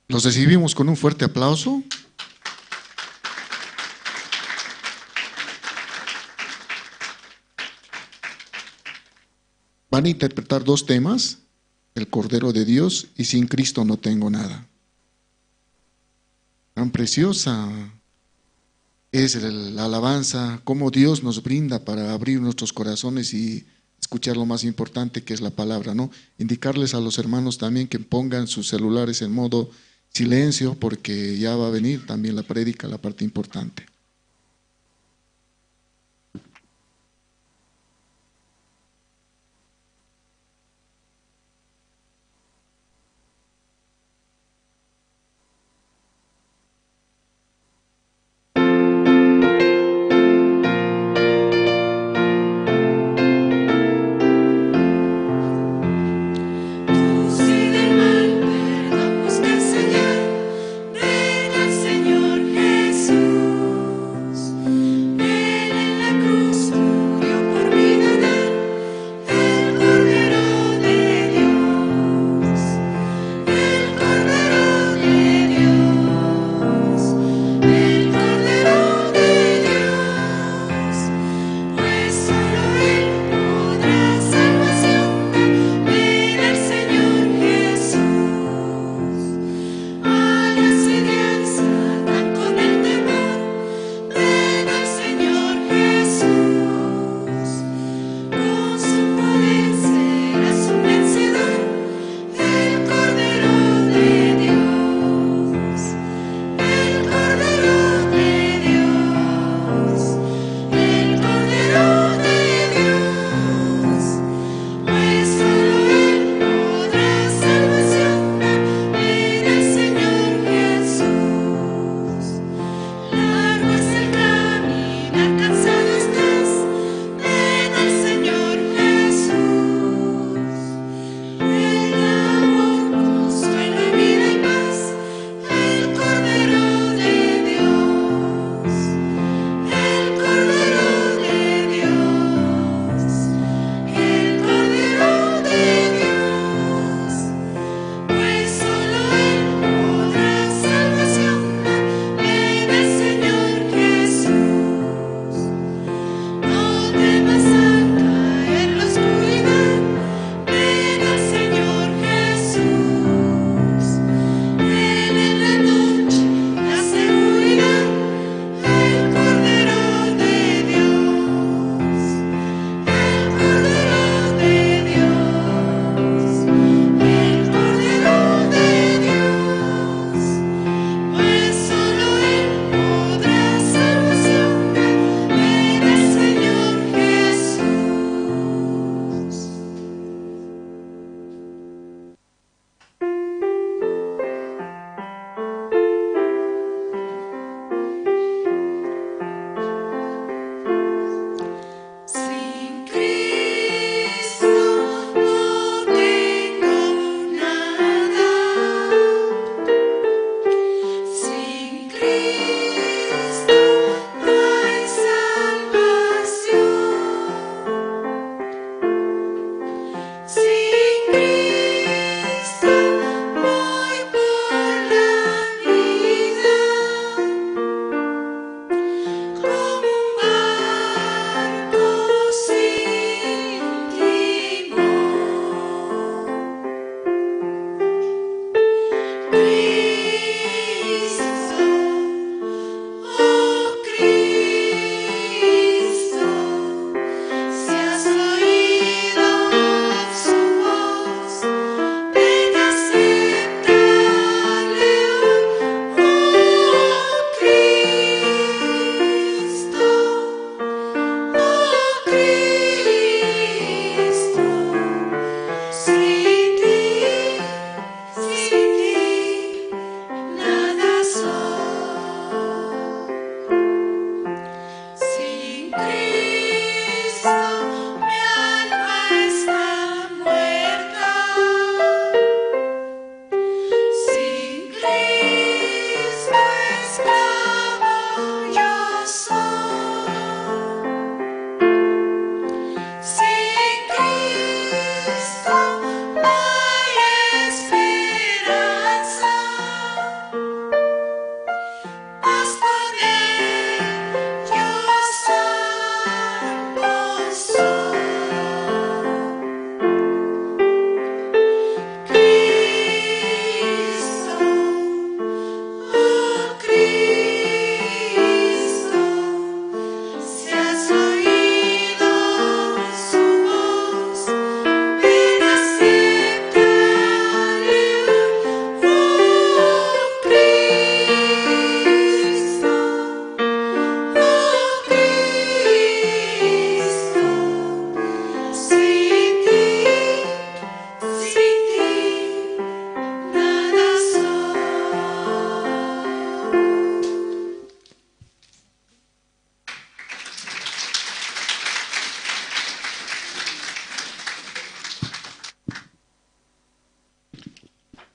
Los recibimos con un fuerte aplauso. Van a interpretar dos temas, El Cordero de Dios y Sin Cristo no tengo nada. Tan preciosa es el, la alabanza, cómo Dios nos brinda para abrir nuestros corazones y escuchar lo más importante que es la palabra, ¿no? Indicarles a los hermanos también que pongan sus celulares en modo silencio, porque ya va a venir también la prédica, la parte importante.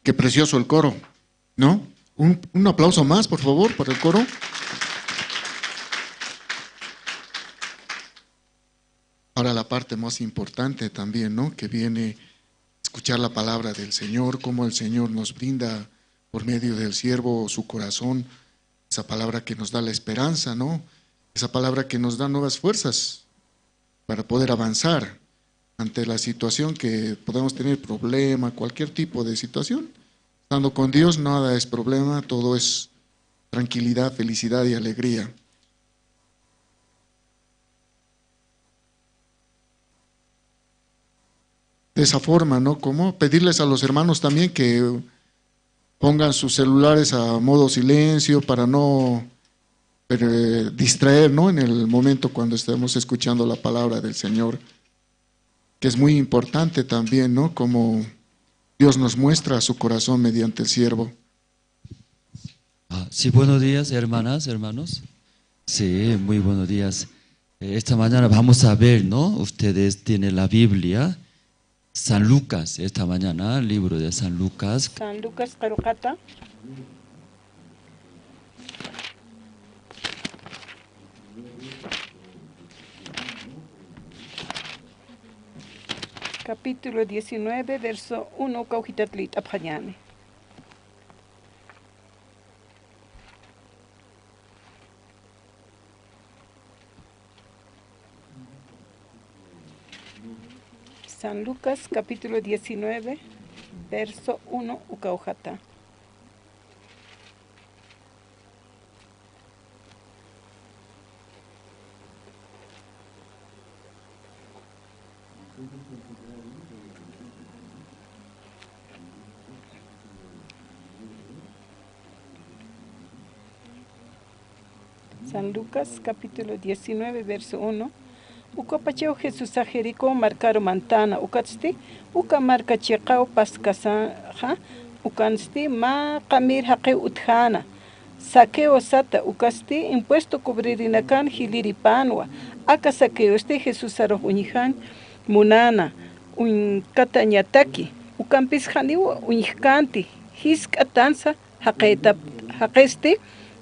Qué precioso el coro, ¿no? Un, un aplauso más, por favor, para el coro. Ahora la parte más importante también, ¿no? Que viene escuchar la palabra del Señor, cómo el Señor nos brinda por medio del siervo su corazón, esa palabra que nos da la esperanza, ¿no? Esa palabra que nos da nuevas fuerzas para poder avanzar ante la situación que podamos tener, problema, cualquier tipo de situación. Estando con Dios, nada es problema, todo es tranquilidad, felicidad y alegría. De esa forma, ¿no? Como pedirles a los hermanos también que pongan sus celulares a modo silencio para no, eh, distraer, ¿no? En el momento cuando estemos escuchando la palabra del Señor, que es muy importante también, ¿no? Como Dios nos muestra su corazón mediante el siervo. Ah, sí, buenos días, hermanas, hermanos. Sí, muy buenos días. Eh, esta mañana vamos a ver, ¿no? Ustedes tienen la Biblia. San Lucas, esta mañana, libro de San Lucas. San Lucas, q'aruqata. Capítulo diecinueve, verso uno, kawkitat lït'apxañäni. San Lucas, capítulo diecinueve, verso uno, ukawjata. San Lucas, capítulo diecinueve, verso uno. Ukapachaw Jesusax Jericó markaru mantäna, ukatsti uka marka chiqaw paskasaxa, ukansti mä qamir jaqiw utjäna. Zaqueo sata, ukasti impuesto cubririnakan jiliripänwa. Aka Zaqueosti Jesusarux uñjañ munäna, uñkatañataki. Ukampis janiw uñjkänti, jisk'atansa jaqitap, jaqisti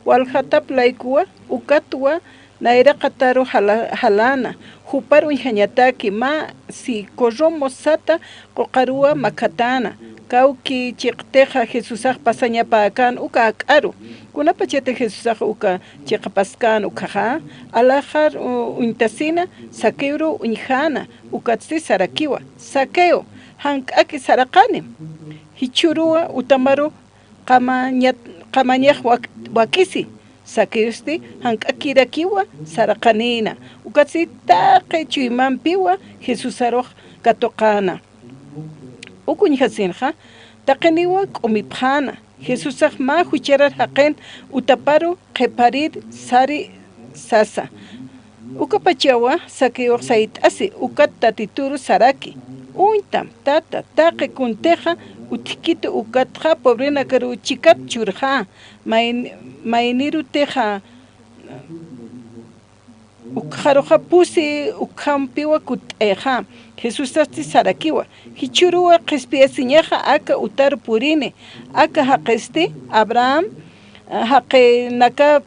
waljatap laykuwa, ukatwa nayraqataru jala-, jaläna, jupar uñjañataki, mä sicódromo sata quqaruwa makhatäna. Kawki chiqtixa Jesusax pasañapäkän uka ak'aru. Kunapachatix Jesusax uka chiqapaskän ukhaxa, alaxar u-, uñtasina Zaqueoru uñjäna, ukatsti sarakiwa: Zaqueo, jank'aki saraqanim. Jichhüruwa utamaru qamañat-, qamañax wak-, wak'isi. Zaqueosti jank'akirakiwa saraqanïna, ukatsti taqi chuymampiwa Jesusarux katuqäna. Uk uñjasinxa, taqiniwa k'umipxäna, Jesusax mä jucharar jaqin utaparu qhiparir sari sasa. Ukapachawa Zaqueox sayt'asi, ukat Tatituru saraki: Uñtam, tata, taqi kuntixa utjkitu, ukatxa pobrenakaruw chikat churxä, mayn-, maynirutixa ukxaruxa pusi ukhampiwa kutt'ayxä. Jesusasti sarakiwa: Jichhüruwa qhispiyasiñaxa aka utar purini. Aka jaqisti Abraham jaqinaka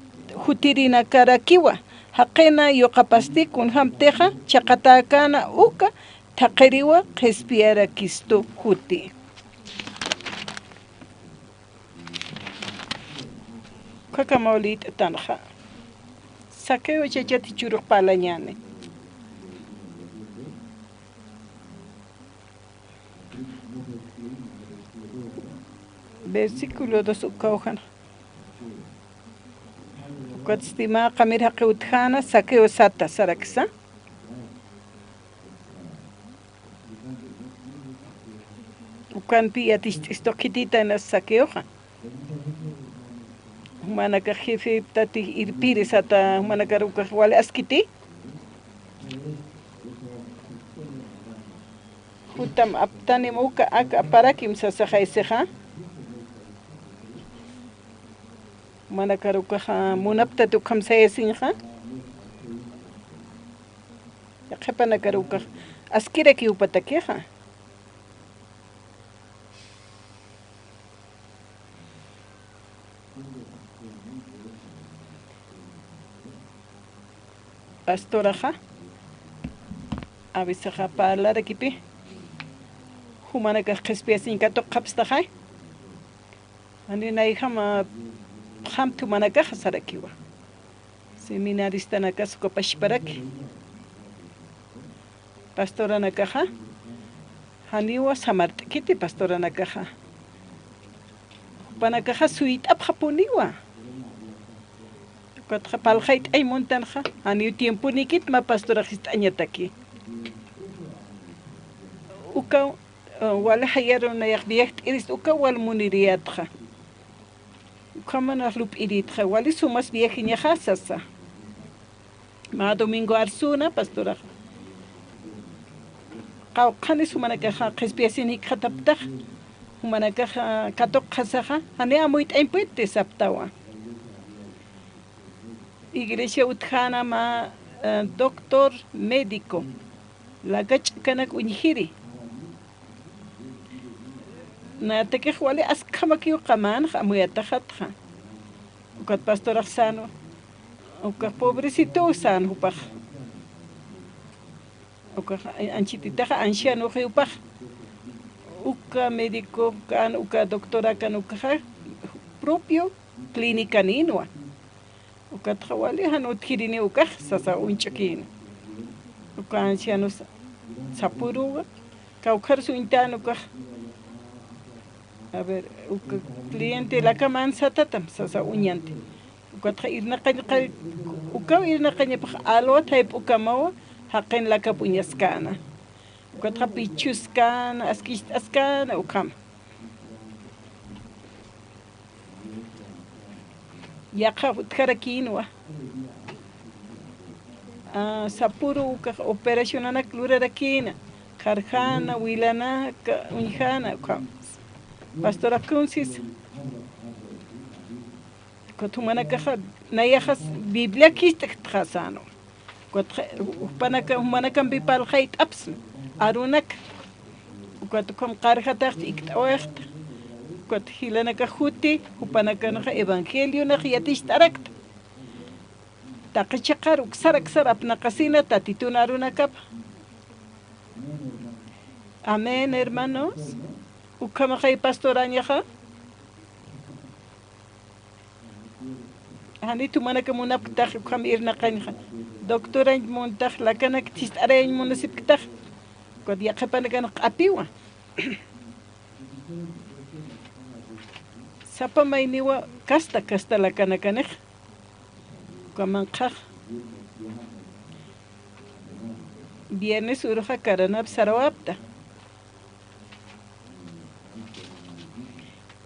jutirinakarakiwa. Jaqina yuqapasti kunjämtixa chhaqatäkäna uka thaqhiriwa qhispiyarakistu juti. Ukhakhamaw lït'tanxa. Zaqueo chachat jichhürux parlañäni. Versículo dos ukawjan. Ukatsti mä qamir jaqi utjäna, Zaqueo sata, saraksa. Ukanpi yaticht'istu khititaynas Zaqueoxa. Jumanakax jefeptati irpiri sata, jumanakar ukax wali askiti. Jutam aptanim uka aka aparakim sasaxa isixa. Jumanakar ukaxa munaptati ukham sayasiñxa. Qhipanakar ukax askirakiw patakixa. Pastoraxa, a veces parlarakipi, jumanakax qhispiyasiñ katuqapstaxay. Jani nayjama pxamti jumanakaxa sarakiwa. Seminaristanakas ukapasparaki. Pastoranakaxa, janiwa samart'kiti pastoranakaxa. Jupanakaxa suyt'apxapuniwa. Ukatxa parlxayt'añ muntanxa, janiw tiemponikit mä pastorax jist'añataki. Ukaw, eh, wali jayaru nayax viajt'irist ukaw wal muniriyätxa. Ukhamanak lup'iritxa, wali sumas viajeñaxa sasa. Mä domingo arsuna, pastorax. Qawqhanis jumanakaxa qhispiyasin jikxataptax, jumanakaxa katuqxasaxa, jani amuyt'añ puente saptawa. Iglesia utjäna mä, eh, doctor médico, laka ch'akanak uñjiri. Nayatakix wali askhamakiw qamänxa amuyataxatxa. Ukat pastorax sänwa, ukax pobrecitow sän jupax. Ukax anchititaxa ancianox jupax. Uka médico kan, uka doctora kan, ukaxa propio clínica ninwa. Ukatxa wali jan utjirini ukax sasa uñch'ukïna. Uka anciano sa-, sapuruwa, kawkharus uñtän ukax. A ver, uka cliente lakamän satatam sasa uñanti. Ukatxa irnaqañ qari-, ukaw irnaqañapax alwa thayp'ukamawa, jaqin lakap uñaskäna. Ukatxa pichhuskäna, askicht'askäna, ukhama. Yaqha utjarakïnwa. Ah, sapuru ukax operacionanak lurarakïna, qharjäna, wilanaka, uñjäna, ukham. Pastorakunsis. Ukat jumanakaxa, nayaxas Biblia khist'ktxa sänwa. Ukat jupanaka, jumanakampi parlxayt'apsna, arunak. Ukat ukham qharjataxta, ikt'awaxta. Ukat jilanakax juti, jupanakanxa evangelionax yaticht'arakta. Taqi chiqar uksar aksar apnaqasina Tatitun arunakapa. Amén, hermanos. Ukhamaxay pastorañaxa. Janit jumanaka munapktax ukham irnaqañxa. Doctorañ muntax, lakanak chist'arayañ munasipktax. Ukat yaqhipanakan q'apiwa. Sapa mayniwa kasta, kasta lakanakanix. Uka manqhax. Viernes uruxa karanap sarawapta.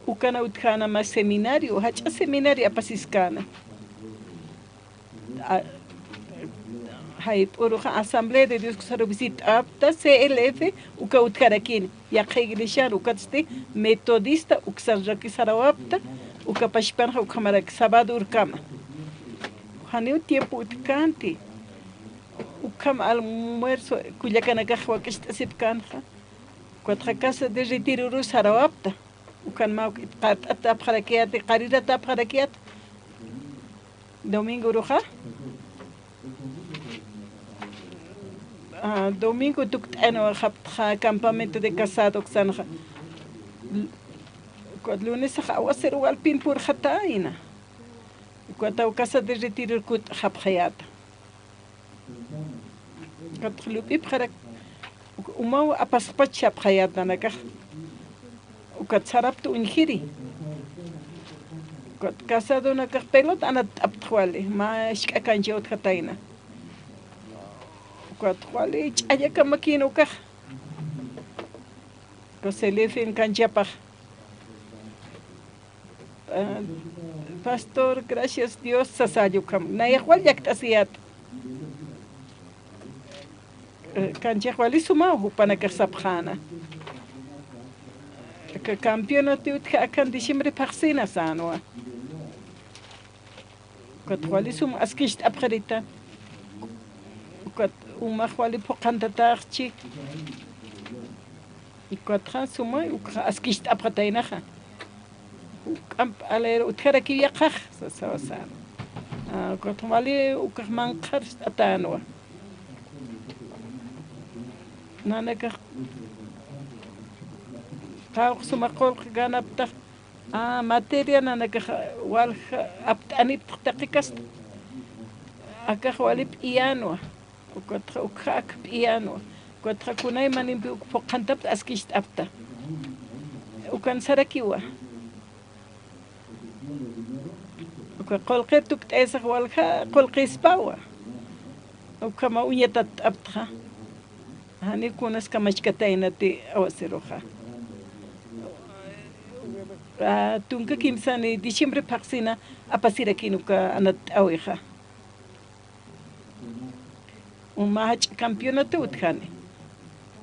Ukana utjäna mä seminario, jach'a seminario apasiskäna. A, jayp'uruxa Asamblea de Dios uksaru visit'apta, C L F, uka utjarakini. Yaqha iglesiar ukatsti Metodista uksaraki sarawapta, uka pachpanxa ukhamaraki sábado urkama. Janiw tiempo utjkänti. Ukham almuerzo kullakanakax wak'icht'asipkänxa. Ukatxa casa de retirorus sarawapta. Ukan mä qat'atapxarakiyäti, qariratapxarakiyät. Domingo uruxa. Ah, domingo tukt'ayanwa japtxa campamento de casado uksanxa. Ukat lunesax aguacero walpin purxatayna. Ukataw casa de retiro kut'xapxayäta. Ukat lup'ipxarak, umaw apasxpach sapxayät nanakax. Ukat sarapta uñjiri. Ukat casadonakax pelota anatt'aptx wali, mä jisk'a cancha utjatayna. Ukat wali ch'añakamakïn ukax. Ukat C L F en canchapax. Ah, pastor, gracias Dios, sasalla ukham. Nayax wal llakt'asiyät. Eh, canchax wali sumaw jupanakax sapxäna. Aka campeonato utji akan diciembre phaxsina sänwa. Ukat wali sum askicht'apxarita. Ukat umax wali phuqhantataxchi. Ukatxa suma, ukxa askicht'apxataynaxa. Juk'amp alero utjarakiw yaqhax, sasawa sänwa. Ukatxa wali ukax manqharst'atänwa. Nanakax qawqha suma qullqi ganaptax, a, materia nanakax walja apt'aniptx taqi kasta. Akax wali p'iyänwa. Ukatxa ukxa ak p'iyänwa. Ukatxa kunaymanimpi uk phuqhantapta askicht'apta. Ukan sarakiwa. Uka qullqir tukt'aysax walja qullqispawa. Ukhama uñatatt'aptxa. Janiw kunas kamachkataynati awasiruxa. A, tunka kimsani diciembre phaxsina apasirakini uka anatt'äwixa. Mä jach'a campeonato utjani.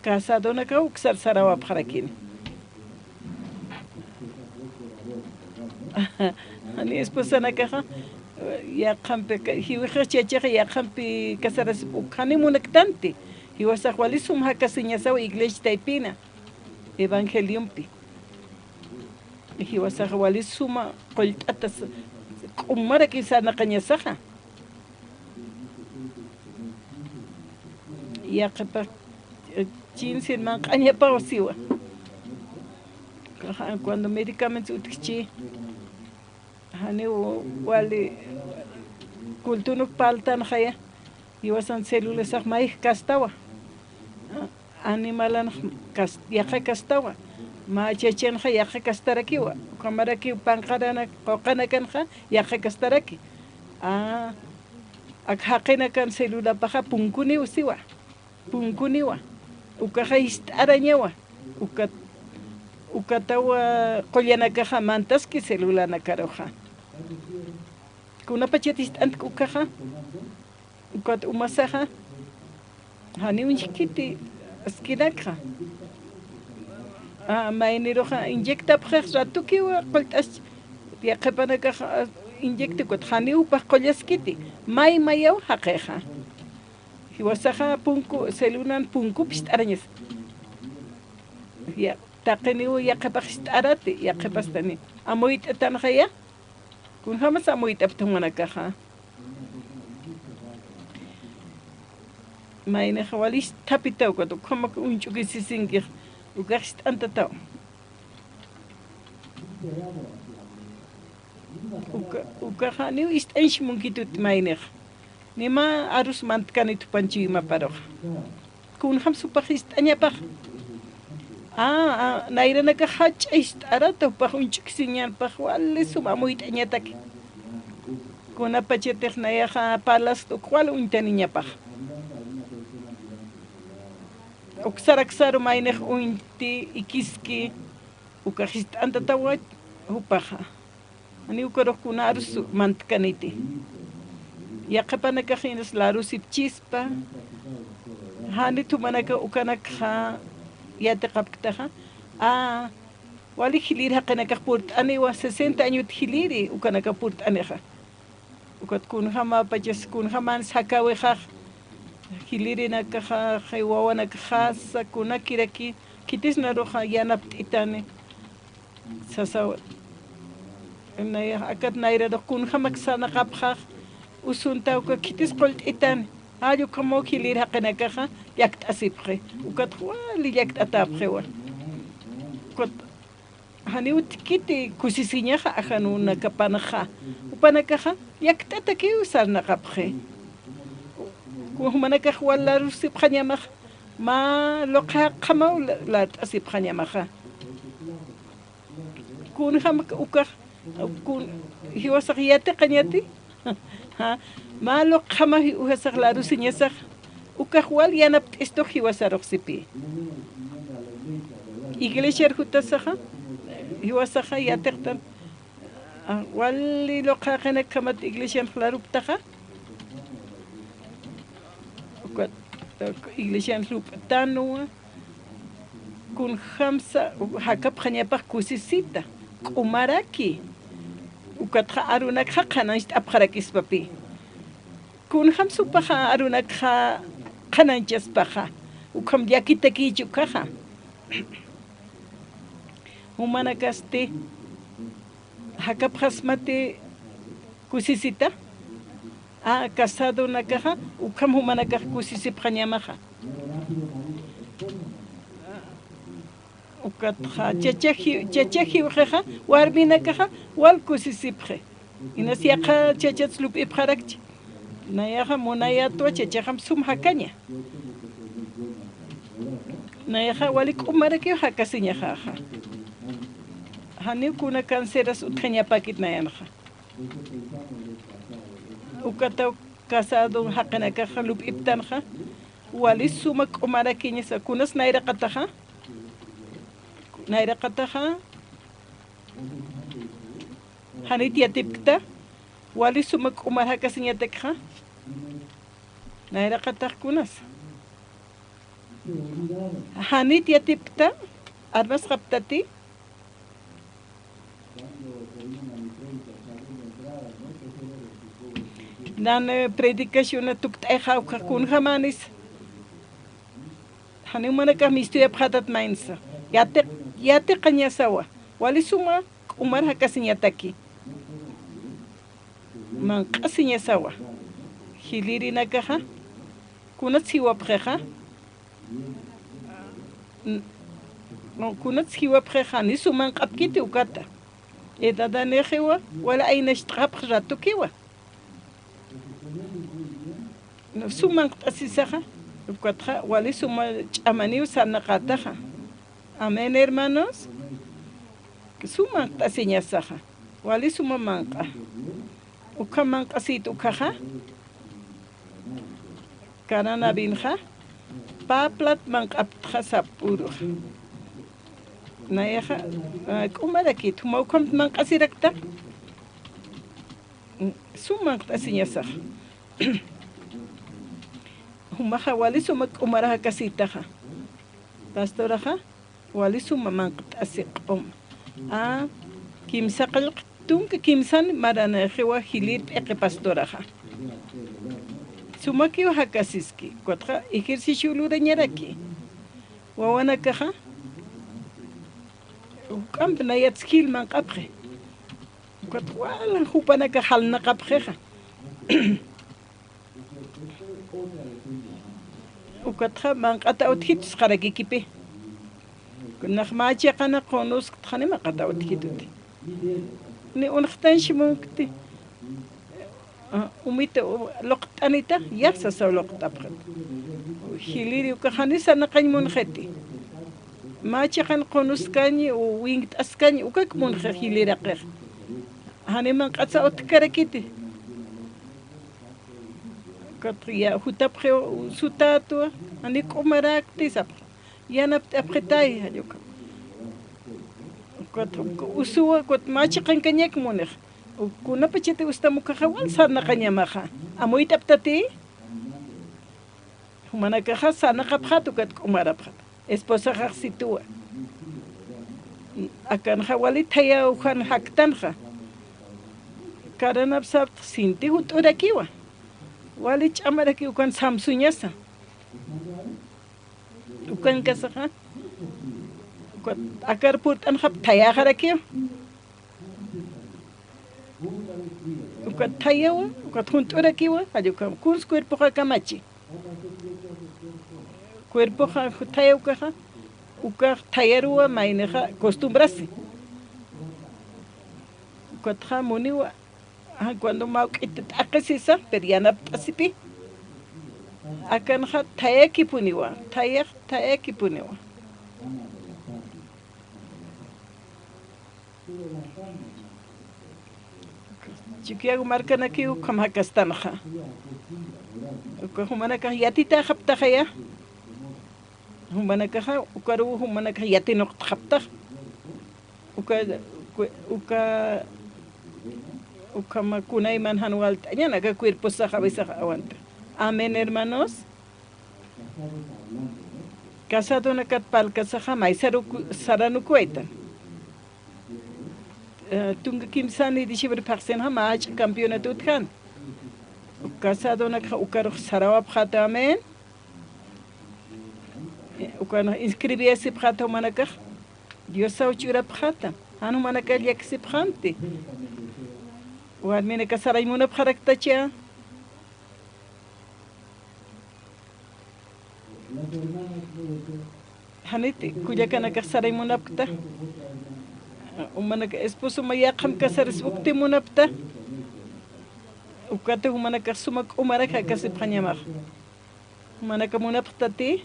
Casadonakax uksar sarawapxarakini. Jani esposanakaxa, yaqhampi, jiwixix chachaxa yaqhampi casarasipxi, ukhani munaktanti. Jiwasax wali sum jakasiñasaw iglesia taypina, evangeliompi. Jiwasax wali suma qullt'atas, q'umarakiw sarnaqañasaxa. Yaqhipax, eh, chinsin manq'añapaw siwa. Ajá, cuando medicamentos utjchi, janiw wali kultunuk parltanxaya, jiwasan celulasax mayj kastawa. Animalanx kas-, yaqha kastawa. Mä chachanxa yaqha kastarakiwa. Ukhamarakiw panqaranak, quqanakanxa yaqha kastaraki. A, ak jaqinakan celulapaxa punkuniw siwa. Punkuniwa. Ukaxa jist'arañawa. Ukat, ukatawa qullanakaxa mantaski celulanakaruxa. Kunapachat jist'antka ukaxa. Ukat umasaxa, janiw uñjkiti askinakxa. A, mayniruxa inyectapxix ratukiw qullt'aschi, yaqhipanakax, a, inyecti ukat janiw jupax qullaskiti, may mayaw jaqixa. Jiwasaxa punku, celulan punkup jist'arañas. Ya, taqiniw yaqhipax jist'arati, yaqhipastani. Amuyt'atanxaya, kunjamas amuyt'apta jumanakaxa. Maynixa wali jisthapitaw ukat, ukhamak uñch'ukisisinkix, ukax jist'antataw. Uka, ukaxa janiw jist'añch munkitut maynix. Nima arus mantkanit jupanchi imaparuxa. Kunjams jupax jist'añapax. A, a, nayranakax jach'a jist'arata jupax uñch'ukisiñapax wali sum amuyt'añataki. Kunapachatix nayaxa parlast uk wal uñtaniñapax. Uksar aksaru maynix uñti, ikiski, ukax jist'antatawa jupaxa. Janiw ukarux kuna arus mantkaniti. Yaqhipanakax inas larusipchispa. Janit jumanakax ukanakxa yatiqapktaxa. A, wali jilïr jaqinakax purt'aniwa, sesenta añot jilïri ukanakax purt'anixa. Ukat kunjamapachas, kunjaman sakäwixax, jilïrinakaxa, wawanakaxasa, kunakiraki, khitis naruxa yanapt'itani. Sasaw, nayax, akat nayrarux kunjamak sarnaqapxax, usunta uka khitis qullt'itan, jall ukhamaw jilïr jaqinakaxa llakt'asipxi, ukat wali llakt'atäpxiwa. Ukat janiw utjkiti kusisiñaxa ajanunakapanxa, jupanakaxa llakt'atakiw sarnaqapxi. Jumanakax wal larusipxañamaxa, mä luqha jaqhamaw la-, lart'asipxañamaxa. Kunjam ukax, kun-, jiwasax yatiqañati. Mä luqhama jiwasax larusiñasax, ukax wal yanapt'istux jiwasarux sipï. Iglesiar jutasaxa, jiwasaxa yatiqtan, a, wali luqha jaqinakjamat iglesianx laruptaxa. Ukat, iglesian lup'tanwa, kunjamsa jakapxañapax kusisita, q'umaraki, ukatxa arunakxa qhanañcht'apxarakispapi. Kunjamsa jupaxa arunakxa qhanañchaspaxa, ukham llakitakïchi ukaxa. Jumanakasti jakapxasmati kusisita, A, casadonakaxa, ukham jumanakax kusisipxañamaxa. Ukatxa, chacha jiw-, chacha jiwxixa, warminakaxa, wal kusisipxi. Inas yaqha chachats lup'ipxarakchi. Nayaxa munayätwa, chachaxam sum jakaña. Nayaxa wali k'umarakiw jakasiñaxaxa. Janiw kuna canceras utjañapäkit nayanxa. Ukataw casado jaqinakaxa lup'iptanxa, wali suma k'umarakiñasa, kunas nayraqataxa, nayraqataxa, janit yatipkta, wali suma k'umar jakasiñatakxa, nayraqatax kunas. Janit yatipkta, armasxaptati. Nan, eh, predicaciona tukt'ayxa ukxa kunjamanis. Janiw jumanakax mistuyapxätat maynsa. Yati, yatiqañasawa. Wali suma k'umar jakasiñataki. Manq'asiñasawa. Jilïrinakaxa, kunats jiwapxixa, n-, kunats jiwapxixa, jani sum manq'apkiti ukata. Edadanixiwa, wali aynacht'xapx ratukiwa. Sum manq't'asisaxa, ukatxa, wali suma ch'amaniw sarnaqätaxa. Amén, hermanos. Sum manq't'asiñasaxa. Wali suma manq'a. Ukham manq'asït ukhaxa. Caranavinxa. Pä plat manq'aptxa sapüruxa. Nayaxa, ah, k'umarakit, juma ukham manq'asirakta. Sum manq't'asiñasaxa. Jumaxa wali suma k'umar jakasïtaxa. Pastoraxa, wali suma manq't'asi q'uma. A, kimsa qillq tunka kimsan maranaxiwa jilïr p'iqi pastoraxa. Sumakiw jakasiski, ukatxa ejercicio lurañaraki. Wawanakaxa, juk'amp nayats jil manq'apxi. Ukat wal jupanakax jalnaqapxixa. Ukatxa manq'ata utjit sarakikipi. Kunax mä chiqana qunusktxa jani manq'ata utjituti. Ni unxtanchi munkti. Ah, umita, u-, luqt'anita, ya sasaw luqt'apxit. Jilïri ukax jani sarnaqañ munxiti. Mä chiqan qunuskañ, u winkt'askañ, ukak munxi jilïraqix. Jani manq'atsa utjkarakiti. Ukat ya, jutapxiw sutätwa, jani k'umarakti sapxi. Yanapt'apxitay, jall uka. Ukat usuwa, ukat mä chiqankañak munix. Kunapachati ustam ukaxa wal sarnaqañamaxa. Amuyt'aptati. Jumanakaxa sarnaqapxät ukat k'umarapxät. Esposaxax situwa. Akanxa wali thayaw jan jaktanxa. Karanap sapxta sinti junt'urakiwa. Wali ch'amarakiw ukan samsuñasa. Ukankasaxa, ukat akar purt'anxap thayäxarakiw. Ukat thayawa, ukat junt'urakiwa, jall ukham kuns cuerpoxa kamachi. Cuerpoxa thayaw ukaxa, ukax thayaruwa maynixa costumbrasi. Ukatxa muniwa, ajá, cuando mawk'it t'aqhisisa, pero yanapt'asipi. Akanxa thayakipuniwa, thayax thayakipuniwa. Chikiyago markanakiw ukham jakastanxa. Uka jumanakax yatitäxaptaxaya. Jumanakaxa, ukaruw jumanakax yatinuqtxaptax. Uka, uka, ukhama kunayman jan walt'añan, aka cuerposax a veces aguanta. Amén, hermanos. Casadonakat parlkasaxa maysaruku, saranukuwaytan. Eh, tunka kimsani diciembre phaxsinxa mä jach'a campeonato utjan. Casadonakxa ukarux sarawapxäta, amén. Eh, ukan inscribiyasipxäta jumanakax. Diosaw churapxäta. Jan jumanakax llakisipxämti. Warminakax sarañ munapxaraktacha. Janit kullakanakax saray munapkta. Jumanaka esposo mä yaqham casarasipkti munapkta. Ukati jumanakax suma k'umarak jakasipxañamax. Jumanaka munapxtati.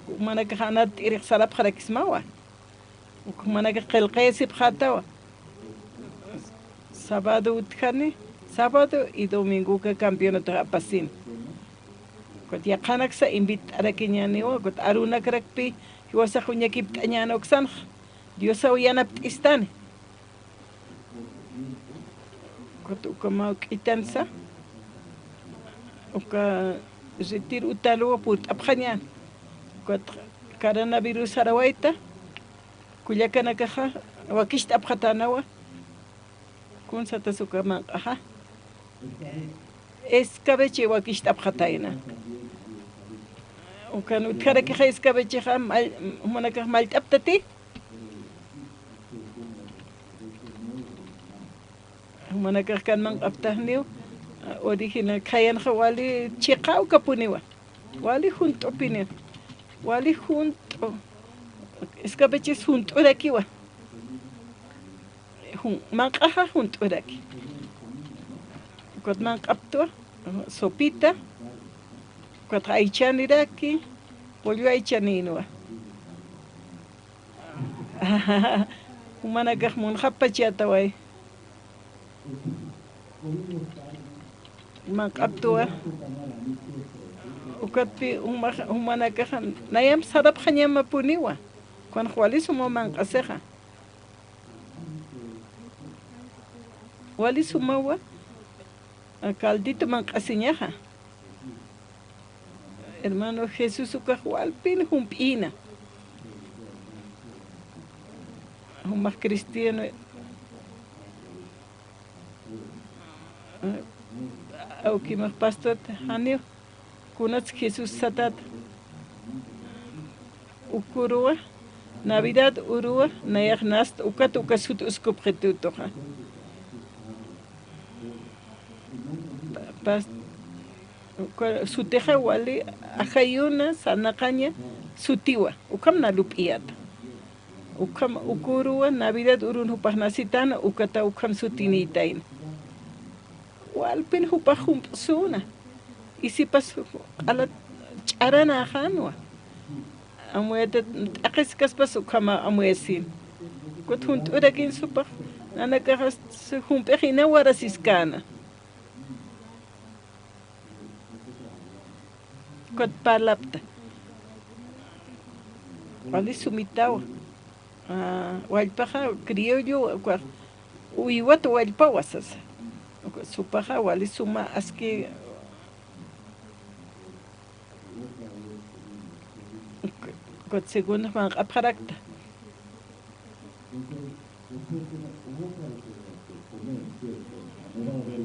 Jumanakax anat t'irix sarapxarakismawa. Jumanakax qillqayasipxätawa. Sábado utjani, sábado y domingoka campeonatax apasin. Ukat yaqhanaksa invit'arakiñäniwa, ukat arunakrakpi jiwasax uñakipt'añäni uksanxa, Diosaw yanapt'istani. Ukat uka mä juk'ittansa, uka retiro utanwa purt'apxañäni. Ukat coronavirus sarawayta, kullakanakaxa wakicht'apxatänawa. Kunsatas uka manq'axa. Escabeche wakicht'apxatayna. Ukan utjarakixa escabechexa mall-, jumanakax mallt'aptati. Jumanakax kan manq'aptaniw, original khayanxa wali chiqa ukapuniwa. Wali junt'upiniw. Wali junt'u. Escabeches junt'urakiwa. Jun-, manq'axa junt'uraki. Ukat manq'aptwa, sopita, ukat aychaniraki, pollo aychaninwa. Jumanakax munxapachataway. Manq'aptwa. Ukatpi jumax-, jumanakaxa nayamp sarapxañamapuniwa. Kunx wali suma manq'asixa. Wali sumawa, a, caldito manq'asiñaxa. Hermano Jesús ukax walpin jump'ina. Jumax cristiano, a, awkimax pastor, janiw. Kunats Jesús satat, uk uruwa, Navidad uruwa, nayax nast ukat uka sut uskupxitutuxa. Pa-, pas-, uka sutixa wali ajayuna, sarnaqaña sutiwa, ukham na lup'iyata. Ukham uk uruwa, Navidad urun jupax nasitana, ukata ukham sutinïtayna. Walpin jupax jump'suna. Isipas q'alat ch'aranäxänwa. Amuyata t'aqhiskaspas ukhama amuyasin. Ukat junt'urakin supax, nanakaxas jump'ix ina warasiskäna. Ukat parlapta. Wali sumitawa. A, wallpaxa criollo, ukax uywat wallpawa sasa. Uka supaxa wali suma aski, uka, ukat segundo manq'apxarakta.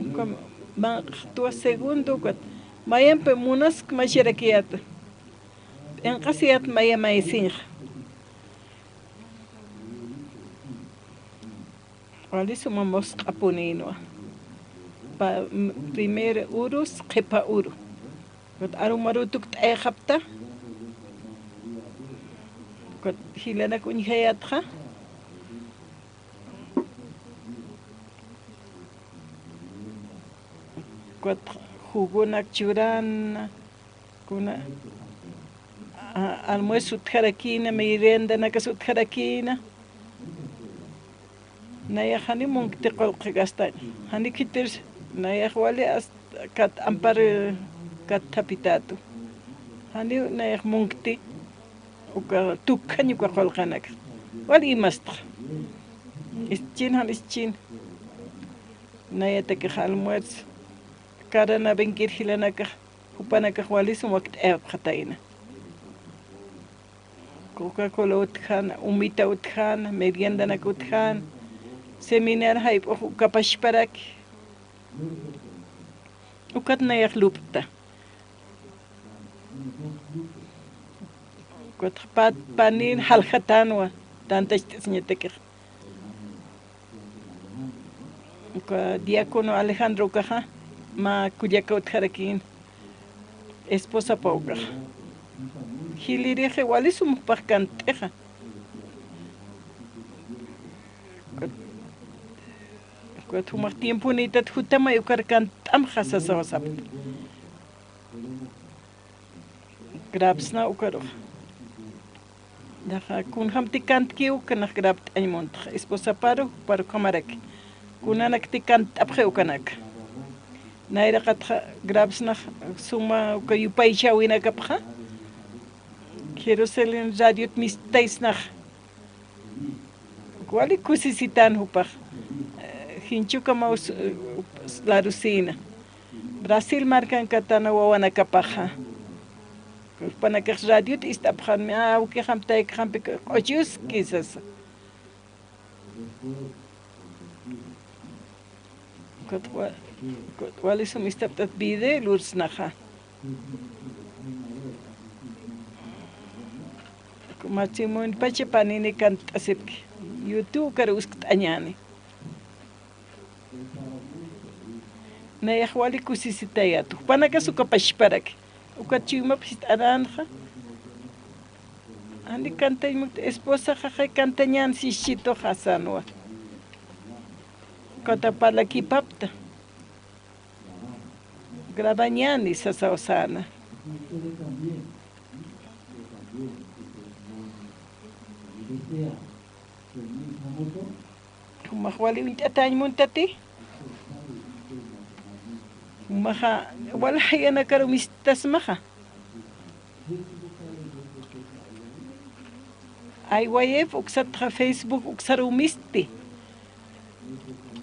Uka manq'twa segundo, ukat mayampi munaskmashirakiyäta. P'inqasiyät maya maysiñxa. Wali suma musq'apunïnwa. Pa-, m-, primer urus, qhipa uru. Ukat arumaruw tukt'ayxapta. Ukat jilanak uñjayätxa. Ukat jugonak churana, kuna, a-, almuerzo utjarakïna, meriendanakas utjarakïna. Nayax jani munkti qullqi gastañ. Jani khitir nayax wali hasta kat ampar kat thapitätu. Jani nayax munkti uka tukjañ uka qullqinakax. Wali imastxa. Ischin, jan ischin. Nayatakix almuerzo. Coronaviruskir jilanakax, jupanakax wali sum wakt'ayapxatayna. Coca-Cola utjana, umita utjana, meriendanak utjana, seminario jayp'ux ukapachparaki. Ukat nayax lup'ta. Ukat pat-, panin jaljatanwa, tantacht'asiñatakix. Uka diácono Alejandro ukaxa, mä kullaka utjarakïna. Esposapa ukaxa. Jilirixi wali sum jupax kant'ixa. Ukat jumax tiemponïtat jutamay ukar kant'amxa sasawasapta. Grabsna ukarux. Naxa kunjamti kantkiw ukanax grabt'añ muntxa, esposaparu, paru ukhamaraki. Kunanakti kant'apxi ukanaka. Nayraqatxa grabsnax suma uka yupaychäwinakapxa. Jerusalén radiot mistaysnax. Wali kusisitän jupax. Eh, jinchukamaw s-, eh, larusïna. Brasil markankatana wawanakapaxa. Jupanakax radiot ist'apxänmi, ah, awkixam taykaxampi q'uchuski sasa. Ukat wa-, ukat wali sum ist'apt'at video lursnaxa. Matrimonio pachapanini kant'asipki. YouTube ukar uskt'añäni. Nayax wali kusisitayät. Jupanakas uka pachparaki. Ukat chuymap jist'aränxa. Jani kantañ mukta esposaxa, qay kantañän sischituxa sänwa. Ukata parlakipapta. Grabañäni sasawsäna. Jumax wali uñt'atäñ muntati. Jumaxa wal jayanakaru mistasmaxa. Ay wayif uksatxa Facebook uksaru misti.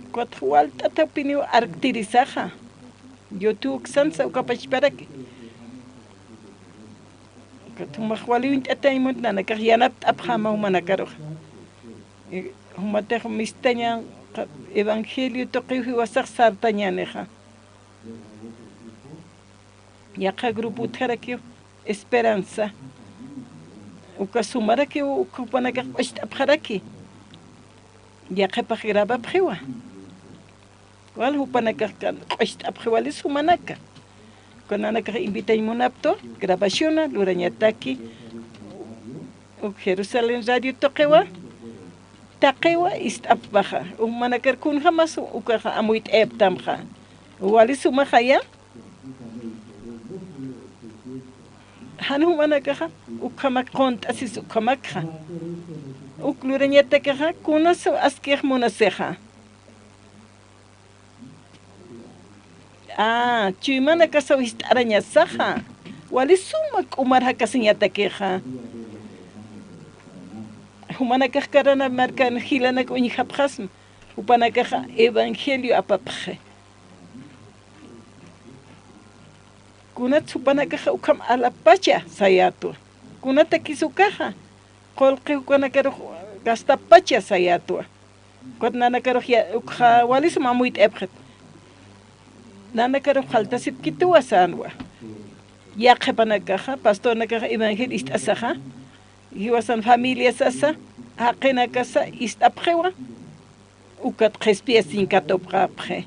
Ukat walt'atapiniw arktirisaxa. YouTube uksansa uka pachparaki. Ukat jumax wali uñt'atäñ munt nanakax yanapt'apxäma jumanakaruxa. Eh, jumatix mistañan qa-, evangelio tuqiw jiwasax sartañänixa. Yaqha grupo utjarakiw Esperanza. Uka sumarakiw uka jupanakax q'ucht'apxaraki. Yaqhipax grabapxiwa. Wal jupanakax kan q'ucht'apxiwali sumanaka. Uka nanakax invitañ munaptu grabaciona lurañataki. Uk Jerusalén Radio tuqiwa, taqiwa ist'appaxa. Jumanakar kunjamas ukaxa amuyt'ayaptamxa. Wali sumaxaya. Jan jumanakaxa ukhamak qunt'asis ukhamakxa. Uk lurañatakixa kunas askix munasixa. Ah, chuymanakasaw ist'arañasaxa. Wali suma k'umar jakasiñatakixa. Jumanakax karana markan jilanak uñjapxasma. Jupanakaxa evangelio apapxi. Kunat jupanakaxa ukham alapacha sayätwa. Kunatakis ukaxa. Qullqi jukanakarux gastapacha sayätwa. Ukat nanakarux ya-, ukxa wali sum amuyt'ayapxit. Nanakarux faltasipkituwa sänwa. Yaqhipanakaxa, pastornakaxa evangelio ist'asaxa. Jiwasan familia sasa, jaqinakasa ist'apxiwa. Ukat qhispiyasiñ katupxapxi.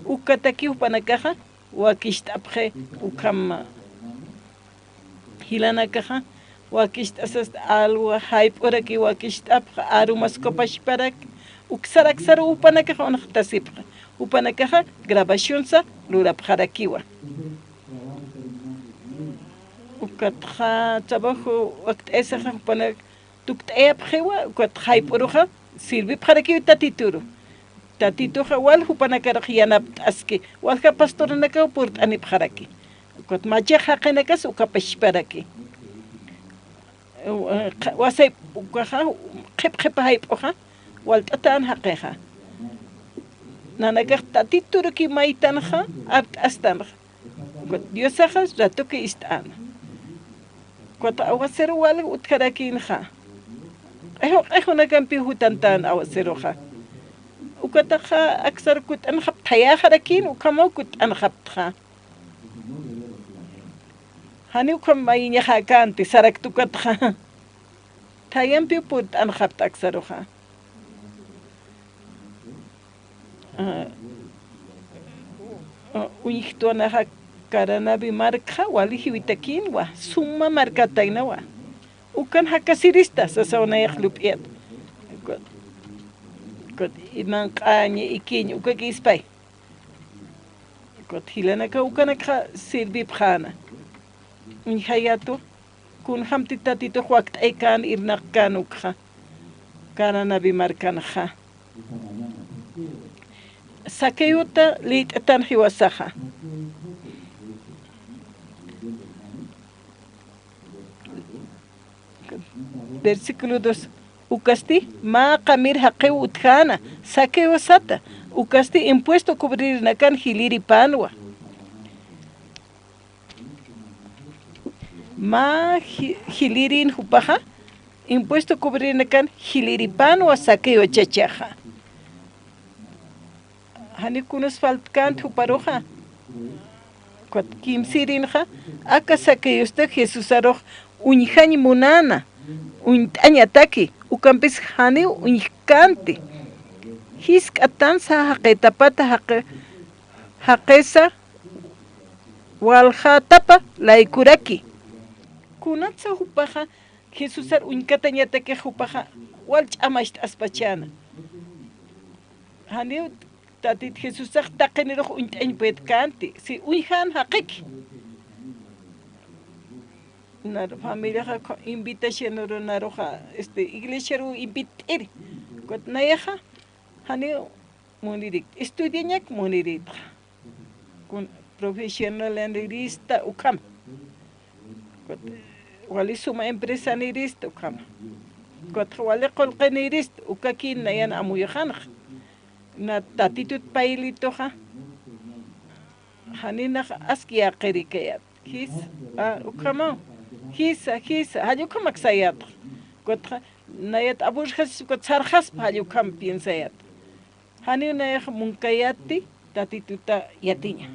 Ukataki jupanakaxa, wakicht'apxi ukham jilanakaxa, wakicht'asast alwa, jayp'uraki wakicht'apxa, arumas uka pachparak, uksar aksar jupanakaxa unxtasipxa, jupanakaxa grabacionsa lurapxarakiwa. Ukatxa trabajo wakt'aysaxa jupanak tukt'ayapxiwa, ukat jayp'uruxa sirvipxarakiw Tatituru. Tatituxa wal jupanakarux yanapt'aski, walja pastornakaw purt'anipxaraki. Ukat machax jaqinakas uka pachparaki. Wasay ukaxa, qhip qhipa jayp'uxa, walt'atän jaqixa. Nanakax Tatituruki maytanxa, art'astanxa. Diosaxa ratuki ist'äna. Ukat aguacero wal utjarakïnxa. Q'ixu q'ixunakampiw jutantän aguaceroxa. Ukataxa aksar kutt'anxaptxa, thayäxarakïn ukhamaw kutt'anxaptxa. Janiw ukham mayiñaxäkänti, sarakta ukatxa. Thayampiw purt'anxapta aksaruxa. Ah, ah, uñjtwanaxa Caranavi markxa wali jiwitakïnwa, suma markataynawa. Ukan jakasirista, sasaw nayax lup'iyat. Kut, kut, inanq'añi, ikiñ, ukakïspay. Kut, jilanaka ukanakxa sirvipxäna. Uñjayätwa, kunjamti Tatitux wakt'aykän irnaqkän ukxa. Caranavi markanxa. Zaqueota liyt'atan jiwasaxa. Versículo dos. Ukasti mä qamir jaqiw utjäna, Zaqueo sata, ukasti impuesto cubririnakan jilïripänwa. Mä ji-, jilïrin jupaxa, impuesto cubririnakan jilïripänwa Zaqueo chachaxa. Jani kunas faltkänti juparuxa. Kut kimsïrinxa, aka Zaqueosti Jesusarux uñjañ munäna, uñt'añataki, ukampis janiw uñjkänti. Jisk'atansa jaqitapata jaqi-, jaqisa waljatapa laykuraki. Kunatsa jupaxa, Jesusar uñkatañataki jupaxa, wal ch'amacht'aspachäna. Janiw Tatit Jesusax taqinirux uñt'añ puedkänti, si uñjän jaqiki. Nar familiaxa invitacionaru naruxa, este, iglesiaru invit'iri. Kut nayaxa, janiw munirit, estudiañak munirïtxa. Kun profesional irista ukham. Kut wali suma empresa irista ukham. Kut wali qullqi irista, ukakin nayan amuyuxanxa. Na Tatitut paylituxa. Janinax aski yaqirikayat. Jisa, a, ukhamaw. Jisa, jisa, jall ukhamak sayatxa. Kut nayat aburjaspa, kut sarxaspa, jall ukham piensayat. Janiw nayax munkayäti, Tatituta yatiña.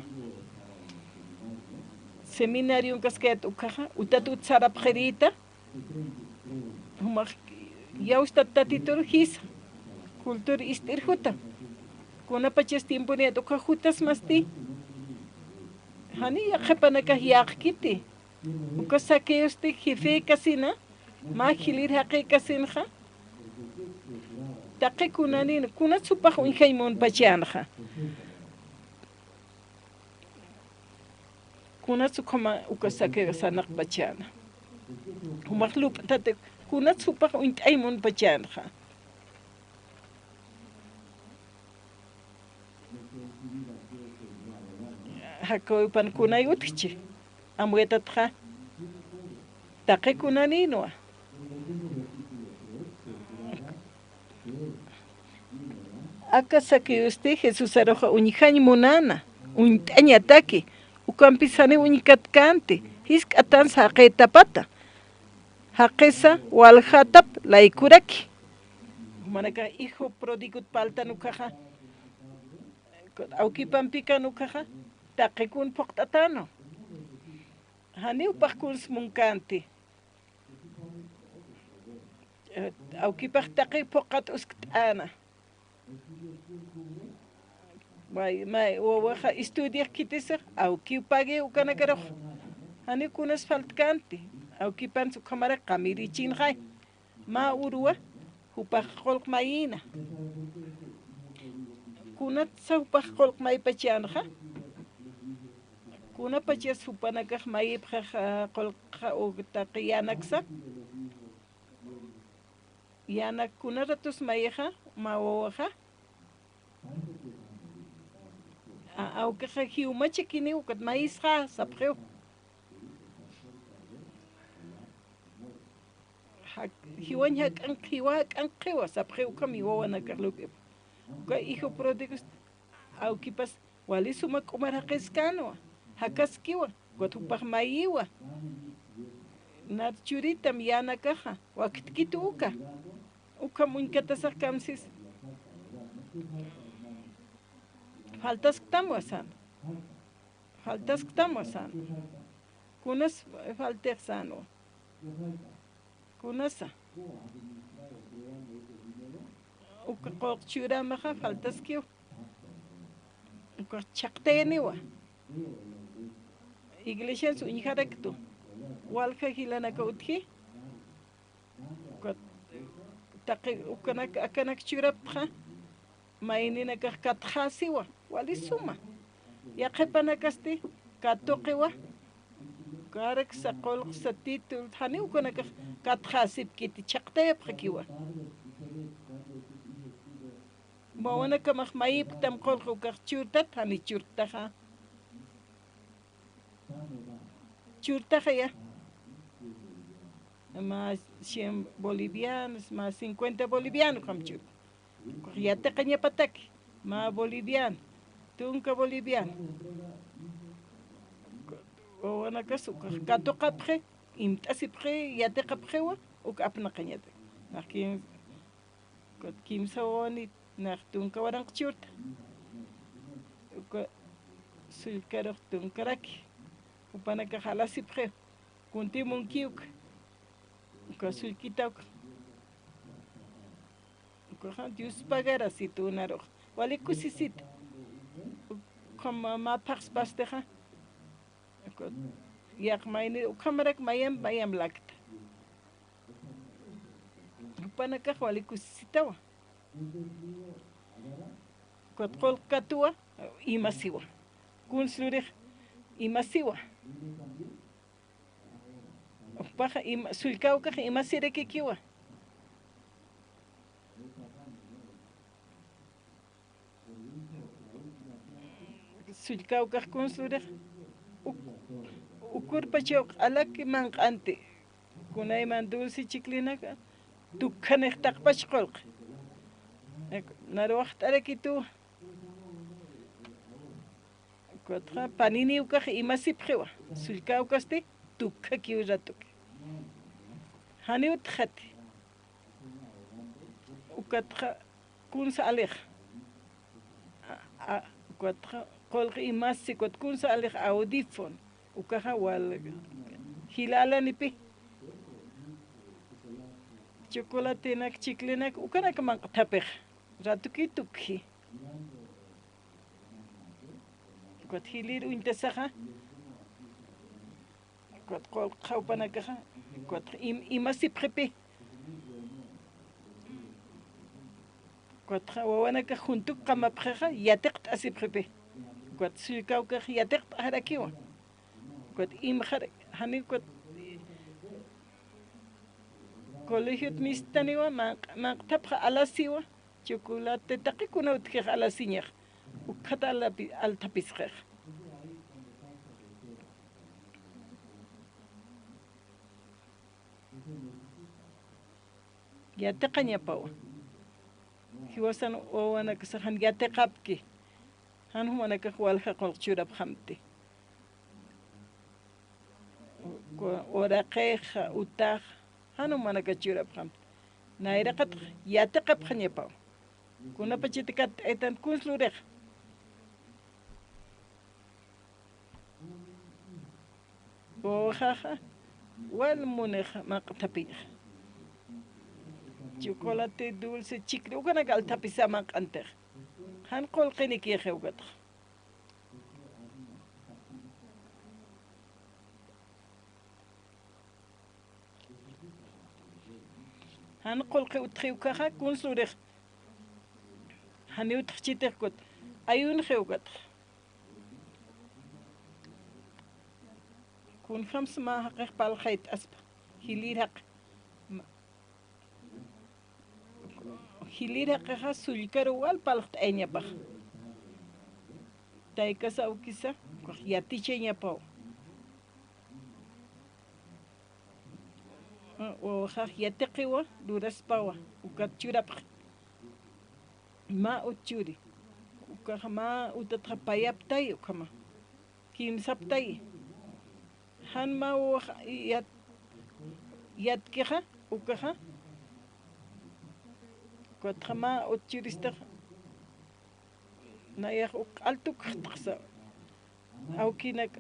Seminarion kaskayät ukhaxa, utat utsarapxirïta, jumax yawstat Tatitur jisa, cultura ist'ir juta. Kunapachas tiemponiyät ukhax jutasmasti, jani yaqhipanakax yäqkiti. Uka Zaqueosti jefekasina, mä jilïr jaqikasinxa, taqi kunanïn, kunats jupax uñjañ munpachänxa. Kunats ukhama uka Zaqueo sarnaqpachäna. Jumax lup'tati, kunats jupax uñt'añ munpachänxa. Jakäwipan kunay utjchi, amuytatxa taqi kunanïnwa. Aka Zaqueosti Jesusaruxa uñjañ munäna, uñt'añataki, ukampis janiw uñkatkänti, jisk'atansa jaqitapata. Jaqisa waljatap laykuraki. Jumanakax hijo pródigot parltan ukhaxa, awkipampikan ukhaxa, taqi kun phuqt'atäna. Janiw jupax kuns munkänti. Awkipax taqi phuqat uskt'äna. May, may, wawaxa estudiax khitisa, awkiw pagi ukanakarux. Janiw kunas faltkänti, awkipans ukhamarak qamirichiñxay. Mä uruwa, jupax qullq mayïna. Kunatsa jupax qullq maypachänxa. Kunapachas jupanakax mayipxaxa qullqxa u taqi yänaksa. Yänak kuna ratus mayixa, mä wawaxa. A, awkixa jiw machakiniw, ukat mayisxa, sapxiw. Ja-, jiwañ jak'anq-, jiwa jak'anqxiwa, sapxiw, ukham jiwawanakax lup'ipx. Uka hijo pródigos, awkipas, wali suma k'umar jaqiskänwa, jakaskiwa, ukat jupax mayiwa. Nar churitam yänakaxa, waktkitu uka. Ukham uñkatasax kamsis. Faltasktamwa sän. Faltasktamwa sän. Kunas faltix sänwa. Kunasa. Uka qullq churamaxa faltaskiw. Uka chhaqtayaniwa. Iglesians uñjaraktu. Walja jilanaka utji. Ukat, taqi ukanak, akanak churaptxa, mayninakax katxäsiwa, wali suma. Yaqhipanakasti katuqiwa, karaksa, qullqsa, título, janiw ukanakax katxäsipkiti, chhaqtayapxakiwa. Wawanakamax mayipktam qullqi ukax churtat, jani churtaxa. Churtaxaya. Mä cien bolivianos, mä cincuenta boliviano ukham churta. Yatiqañapataki, mä boliviano, tunka boliviano. Wawanakas ukax katuqapxi, imt'asipxi, yatiqapxiwa, uk apnaqañataki. Nax quince, ukat kimsa wawanit, nax tunka waranqa churta. Uka sullkarux tunkaraki. Jupanakax alasipxiw. Kunti munkiw uka. Uka sullkitaw uka. Ukaxa Dios pagarasitu narux. Wali kusisita. Ukham mä phaxspastixa. Uka yaqha mayni ukhamarak mayam, mayam lakta. Jupanakax wali kusisitawa. Ukat qullqi katuwa, imasiwa. Kuns lurix, imasiwa. Jupaxa ima, sullkawkax imasirakikiwa. Sullkawkax kuns lurix, uk, ukurpachaw q'alaki manq'anti. Kunayman dulce chiclinaka, tukjanix taqpach qullqi. Naruwaxt'arakitu. Ukatxa paniniwkax imasipxiwa, sullkawkasti tukjakiw ratuki. Janiw utjxati. Ukatxa kunsa alix. A, a, ukatxa qullqi imasi, ukat kunsa alix audífono. Ukaxa wal jila alanipi. Chocolatenak, chiclinak, ukanak manq'thapix. Ratuki tukji. Ukat jilir uñtasaxa, ukat qullqi jupanakaxa, ukat im, imasipxipi. Ukatxa wawanakax juntuk qamapxixa, yatiqt'asipxipi. Ukat sullkawkax yatiqt'axarakiwa. Ukat imxar, jani ukat colegiot mistaniwa, manq, manq'thapxa alasiwa, chocolate taqi kuna utjix alasiñax. Ukhat alapi, althapisxix. Yatiqañapawa. Jiwasan wawanakasax jan yatiqapki. Jan jumanakax walja qullqi churapxamti. Uraqixa, utaxa, jan jumanakax churapxamti. Nayraqatx yatiqapxañapawa. Kunapachati katt'aytan kuns lurix. Wawaxaxa, wal munixa manq'thapiñxa. Chocolate, dulce, chicle, ukanak althapisaw manq'antix. Jan qullqinikixi ukatxa. Jan qullqi utji ukaxa, kuns lurix. Janiw utjchitix ukat. Ayunxi ukatxa. Kunjams mä jaqix parlxayt'aspa. Jilir jaqi. Jilir jaqixa sullkaruw wal parlxt'ayañapax. Taykas awkisa, ukax yatichayañapaw. Wawaxax yatiqiwa, luraspawa, ukat churapxi. Mä ut churi. Ukaxa mä utatxa payaptay, ukhama. Kimsaptay. Jan mä wawax yat, yatkixa, ukaxa. Ukatxa mä ut churistaxa. Nayax uk q'al tukxtxsa. Awkinak,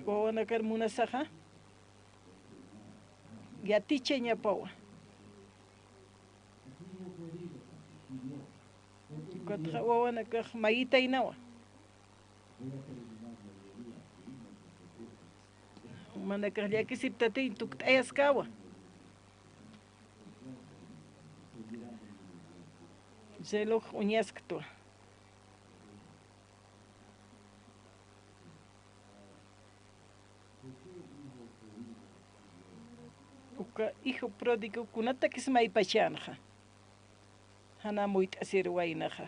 wawanakar munasaxa. Yatichañapawa. Ukatxa wawanakax mayitaynawa. Manakax llakisiptatiñ tukt'ayaskawa. Reloj uñasktwa. Uka hijo pródigo kunatakis maypachanxa. Jana amuyt'asir waynaxa.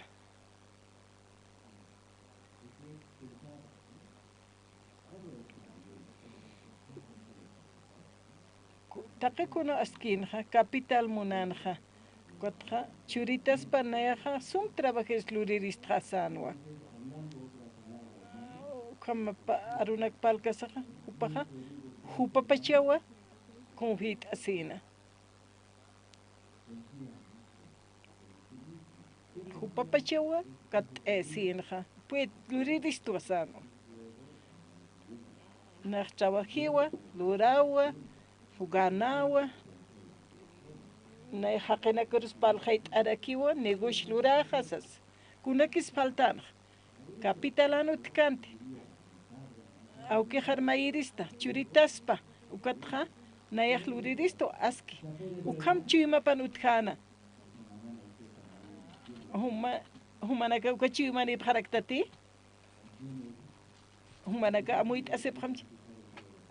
Ku-, taqi kuna askinxa, capital munanxa. Ukatxa, churitaspa nayaxa, sum trabajis luriristxa sänwa. Ukhama pa-, arunak parlkasaxa, jupaxa, jupapachawa, confiat'asïna. Jupapachawa, katt'ayasïnxa, pues, luriristwa sänwa. Nax trabajiwa, lurawa, ganawa, nay jaqinakarus parlxayt'arakiwa, negocio luraxa sas. Kunakis faltanxa. Capitalan utjkänti. Awkixar mayirista, churitaspa, ukatxa, nayax luriristu, aski. Ukham chuymapan utjäna. Juma, jumanaka uka chuymanipxaraktati. Jumanaka amuyt'asipxamchi.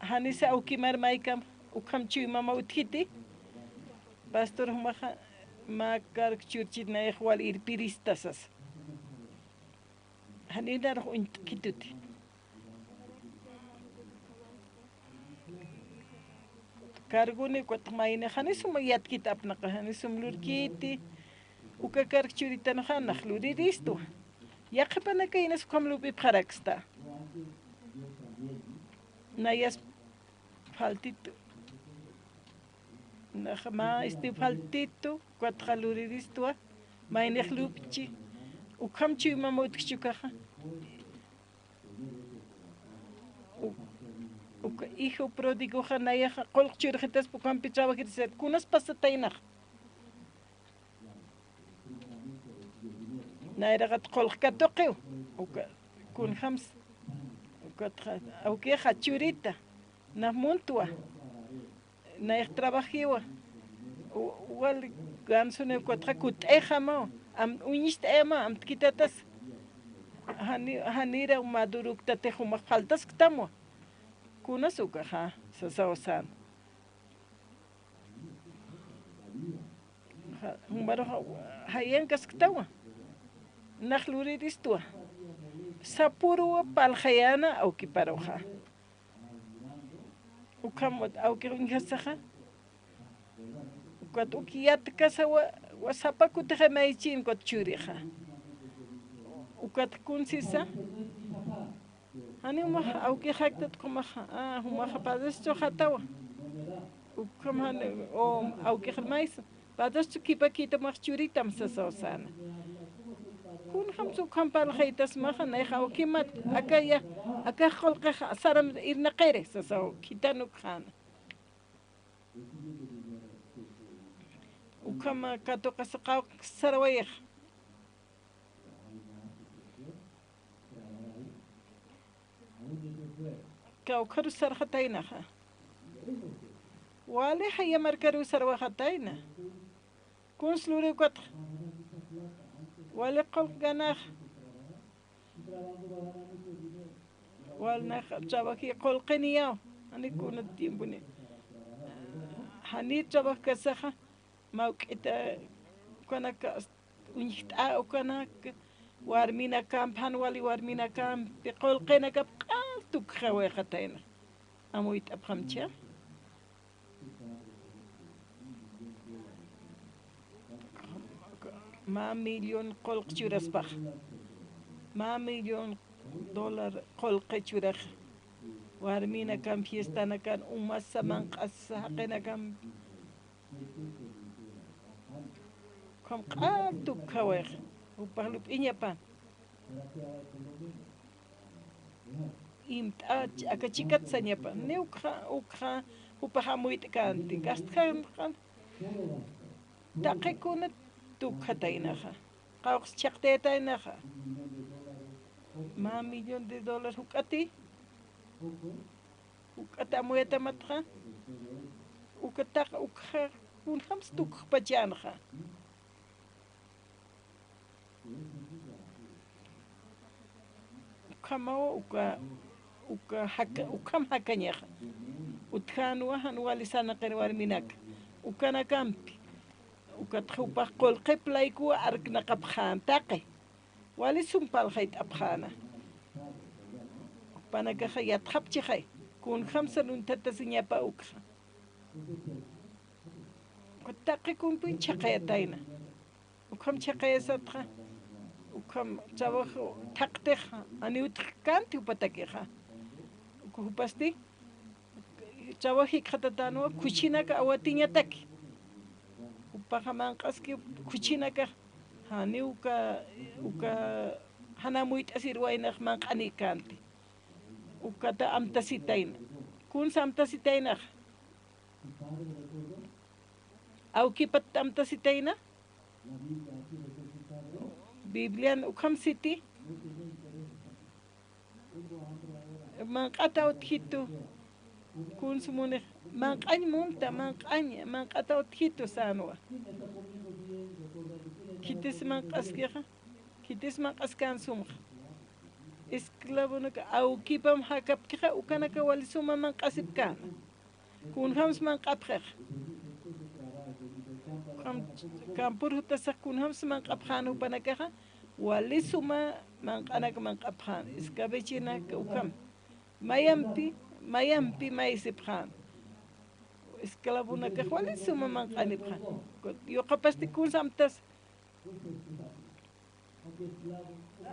Janisa awkimar maykam, ukham chuymama utjiti. Pastor jumaxa, mä kark churchit nayax wal irpirista sasa. Janïnarux uñt'kituti. Cargoni ukat mayni, janisum yatkit apnaqa, janisum lurkiti, uka kark churitanxa nax luriristwa. Yaqhipanakaynas ukham lup'ipxaraksta. Nayas faltitu. Nax mä, este, faltitu, ukatxa luriristwa, maynix lup'chi, ukham chuymama utjchi ukaxa. U-, uka hijo pródigoxa nayaxa qullq churxitaspa ukhampi trabajirisat, kunas pasataynax. Nayraxat qullq katuqiw, uka, kunjams, ukatxa, awkixa churita, nax muntwa. Nayax trabajiwa. U-, wal gansuni ukatxa kutt'ayxamaw. Am, uñist'ayamaw, amtkitatas. Jani, janira maduruktatix jumax faltasktamwa. Kunas ukaxa, sasaw sän. Ja, jumaruxa, jayankasktawa. Nax luriristwa. Sapüruwa parlxayäna awkiparuxa. Ukham awkix uñjasaxa. Ukat uk yatkasa wa, wa sapa kutix maychïn ukat churixa. Ukat kunsisa. Jani jumax awkix jaktat jumaxa, a, jumaxa padrestro jatawa. Ukham jani, o, awkix maysa. Padrestro khipakïta max churitam sasaw säna. Kunjamsa ukham parlxaytasmaxa, nayax awkimat, aka ya, aka qullqix saram irnaqiri, sasaw, khitan ukxäna. Ukhama katuqasa qawqha sarawayix. Kawkharus sarxataynaxa. Wali jaya markarus sarwaxatayna. Kuns luriw ukatxa. Wali qullq ganaxa. Wal nax trabaji qullqiniyaw. Jani kuna tiemponi. Jani trabajkasaxa. Mä juk'ita ukanaka uñjt'a ukanaka, warminakampi, jan wali warminakampi, qullqinakap q'al tukxawayxatayna. Amuyt'apxamcha. Mä millón qullq churaspax. Mä millón dólar qullqi churax. Warminakan, fiestanakan, umasa, manq'asa, jaqinakan. Ukham q'al tukxawayx, jupax lup'iñapan. Imt'ach, aka chikat sañapan. Ni ukxa, ukxa, jupax amuyt'känti, gastxänti. Taqikuna tukxataynaxa. Qawqs chhaqtayataynaxa. Mä millón de dólares juk'ati. Uk'at amuyatamatxa, uka taq, ukxa, kunjams tukxpachanxa. Ukhamaw, uka, uka jaka, ukham jakañaxa. Utjänwa jan wali sarnaqir warminaka. Ukanakampi. Ukatxa jupax qullqip laykuwa arknaqapxän taqi. Wali sum parlxayt'apxäna. Jupanakaxa yatxapchixay, kunjamsa lunthatasiñapa ukxa. Uka taqi kunpun chhaqayatayna. Ukham chhaqayasatxa, ukham trabajo thaqtix, janiw utjkänti jupatakixa. Uka jupasti, trabajo jikxatatänwa, khuchinaka awatiñataki. Jupaxa manq'aski khuchinakax, janiw uka, uka jan amuyt'asir waynax manq'anikänti. Ukata amtasitayna. Kunsa amtasitaynax. Awkipat amtasitayna. Biblian ukham siti. Manq'ata utjitu. Kuns munix, manq'añ munta, manq'añ, manq'ata utjitu sänwa. Khitis manq'askixa, khitis manq'askän sumxa. Esclavonaka awkipam jakapkixa, ukanaka wali suma manq'asipkäna. Kunjams manq'apxix. Ukham, kampur jutasax kunjams manq'apxän jupanakaxa, wali suma manq'anak manq'apxän, escabechenak ukham. Mayampi, mayampi maysipxän. Esclavonakax wali suma manq'anipxän. Yuqapasti kunsa amtas.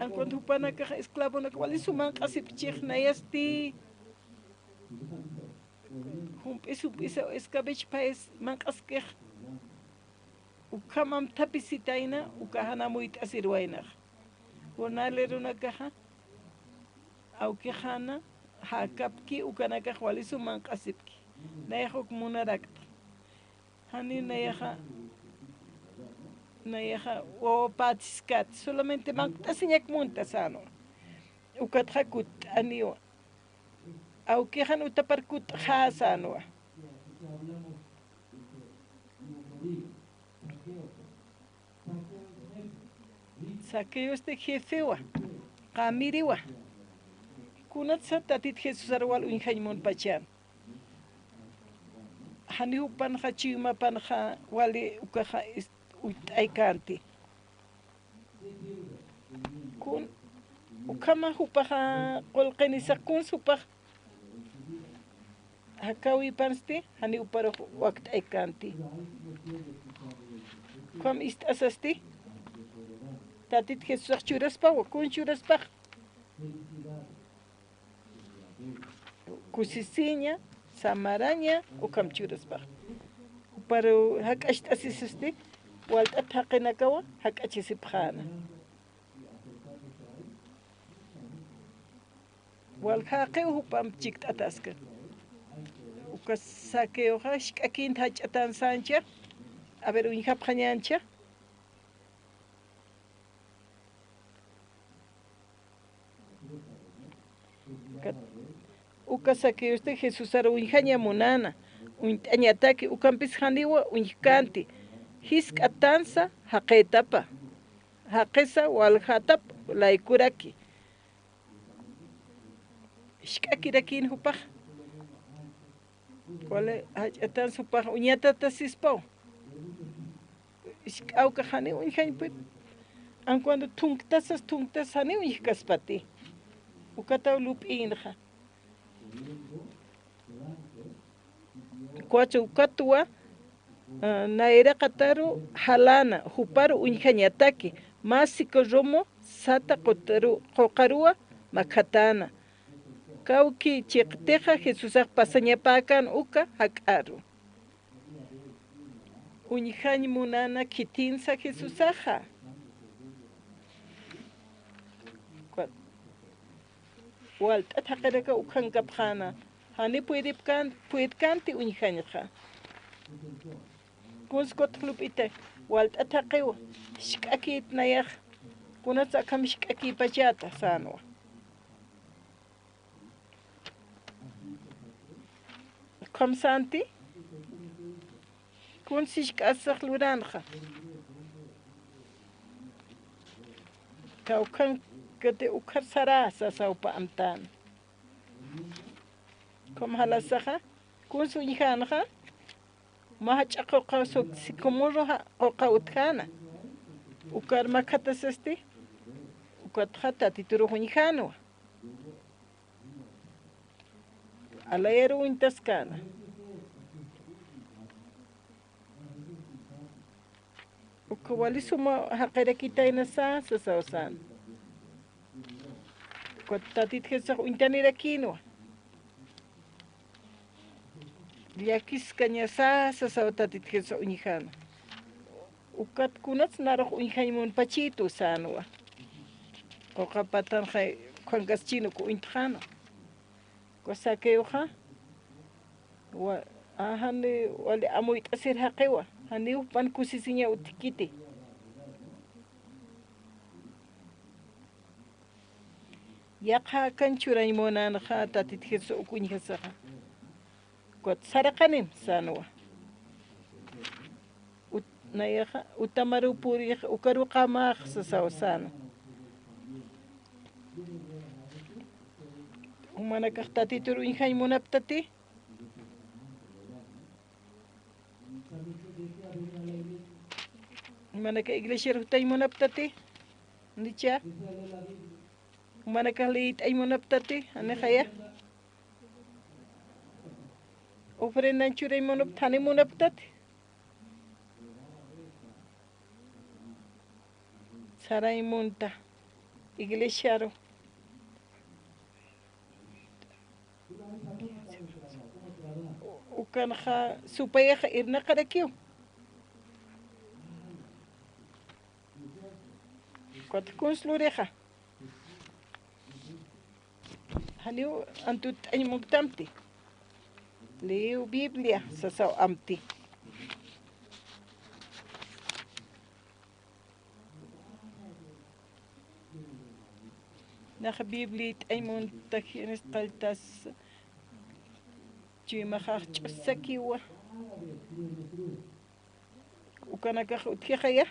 Ankunt jupanakax esclavonakax wali suma manq'asipchix nayasti. Jump'is, jump'isa escabech payis manq'askix. Ukham amthapisitayna, uka jan amuyt'asir waynax. Jornalerunakaxa, awkixana, jakapki, ukanakax wali sum manq'asipki. Nayax uk munarakta. Jani nayaxa, nayaxa wawa pätsiskäti, solamente manq't'asiñak munta sänwa. Ukatxa kutt'aniwa. Awkixan utapar kutt'xä sänwa. Zaqueosti jefewa, qamiriwa. Kunatsa Tatit Jesusar wal uñjañ munpachan. Jani jupanxa chuymapanxa wali ukaxa is-, uñt'aykänti. Kun, ukhama jupaxa qullqinisax kuns jupax jakäwipansti, jani juparux wakt'aykänti. Ukham ist'asasti, Tatit Jesusax churaspawa, kun churaspax. Kusisiña, samaraña, ukham churaspax. Juparu jak'acht'asisasti, walt'at jaqinakawa, jak'achisipxäna. Wal jaqiw jupamp chikt'ataska. Uka Zaqueoxa, jisk'akïnta jach'atan säncha, a ver, uñjapxañäncha. Uka, uka Zaqueosti Jesusar uñjaña munäna, uñt'añataki, ukampis janiwa uñjkänti, jisk'atansa jaqïtapa, jaqisa waljatap laykuraki. Jisk'akirakïn jupax. Wali jach'atan jupax uñatatasispaw. Jisk'awkax janiw uñjañ puyt. Aun cuando thunktasas, thunktas janiw uñjkaspati. Ukataw lup'ïnxa. Cuatro, ukatwa, ah, nayraqataru jaläna, juparu uñjañataki, mä siku rumu sata quqaru-, quqaruwa makhatäna. Kawki chiqtixa Jesusax pasañapäkän uka jak'aru. Uñjañ munäna khitinsa Jesusaxa. Walt'at jaqinaka ukhankapxäna, jani puydipkän-, puydkänti uñjañxa. Kuns kutx lup'ita, walt'at jaqiwa, jisk'akït nayax, kunats akham jisk'akïpachäta sänwa. Ukham sänti, kuns jisk'asax luranxa. Kawkhankati ukhar sarä sasaw pä amtän. Ukham jalasaxa, kuns uñjänxa, mä jach'a quqa suk sicómoro quqa utjäna. Ukar makhatasasti, ukatxa Tatiturux uñjänwa. Alayaruw uñtaskäna. Uka wali suma jaqirakitayna sä, sasaw sän. Ukat Tatit Jesusax uñtanirakïnwa. Llakiskañasa, sasaw Tatit Jesusax uñjäna. Ukat kunats narux uñjañ munpachïtu sänwa. Quqa patanxa ukhankaschin uk uñtxänwa. Uka Zaqueoxa, wa-, a, jani wali amuyt'asir jaqiwa, janiw jupan kusisiñaw utjkiti. Yaqha akan churañ munänxa Tatit Jesús uk uñjasaxa. Ukat saraqanim sänwa. Ut-, nayaxa, utamaruw purix, ukaruw qamax sasaw sänwa. Jumanakax Tatitur uñjañ munaptati. Jumanakax iglesiar jutañ munaptati. Nicha. Jumanakax liyt'añ munaptati, janixaya. Ofrendañ churañ munaptati, jani munaptati. Sarañ munta iglesiaru. Ukanxa supayaxa irnaqarakiw. Ukat kuns lurixa. Janiw antut'añ muktamti. Leew Biblia sasaw amti. Nax Biblia it'añ munta jinis qalltas chuymaxax ch'usakiwa. Ukanakax utjixaya.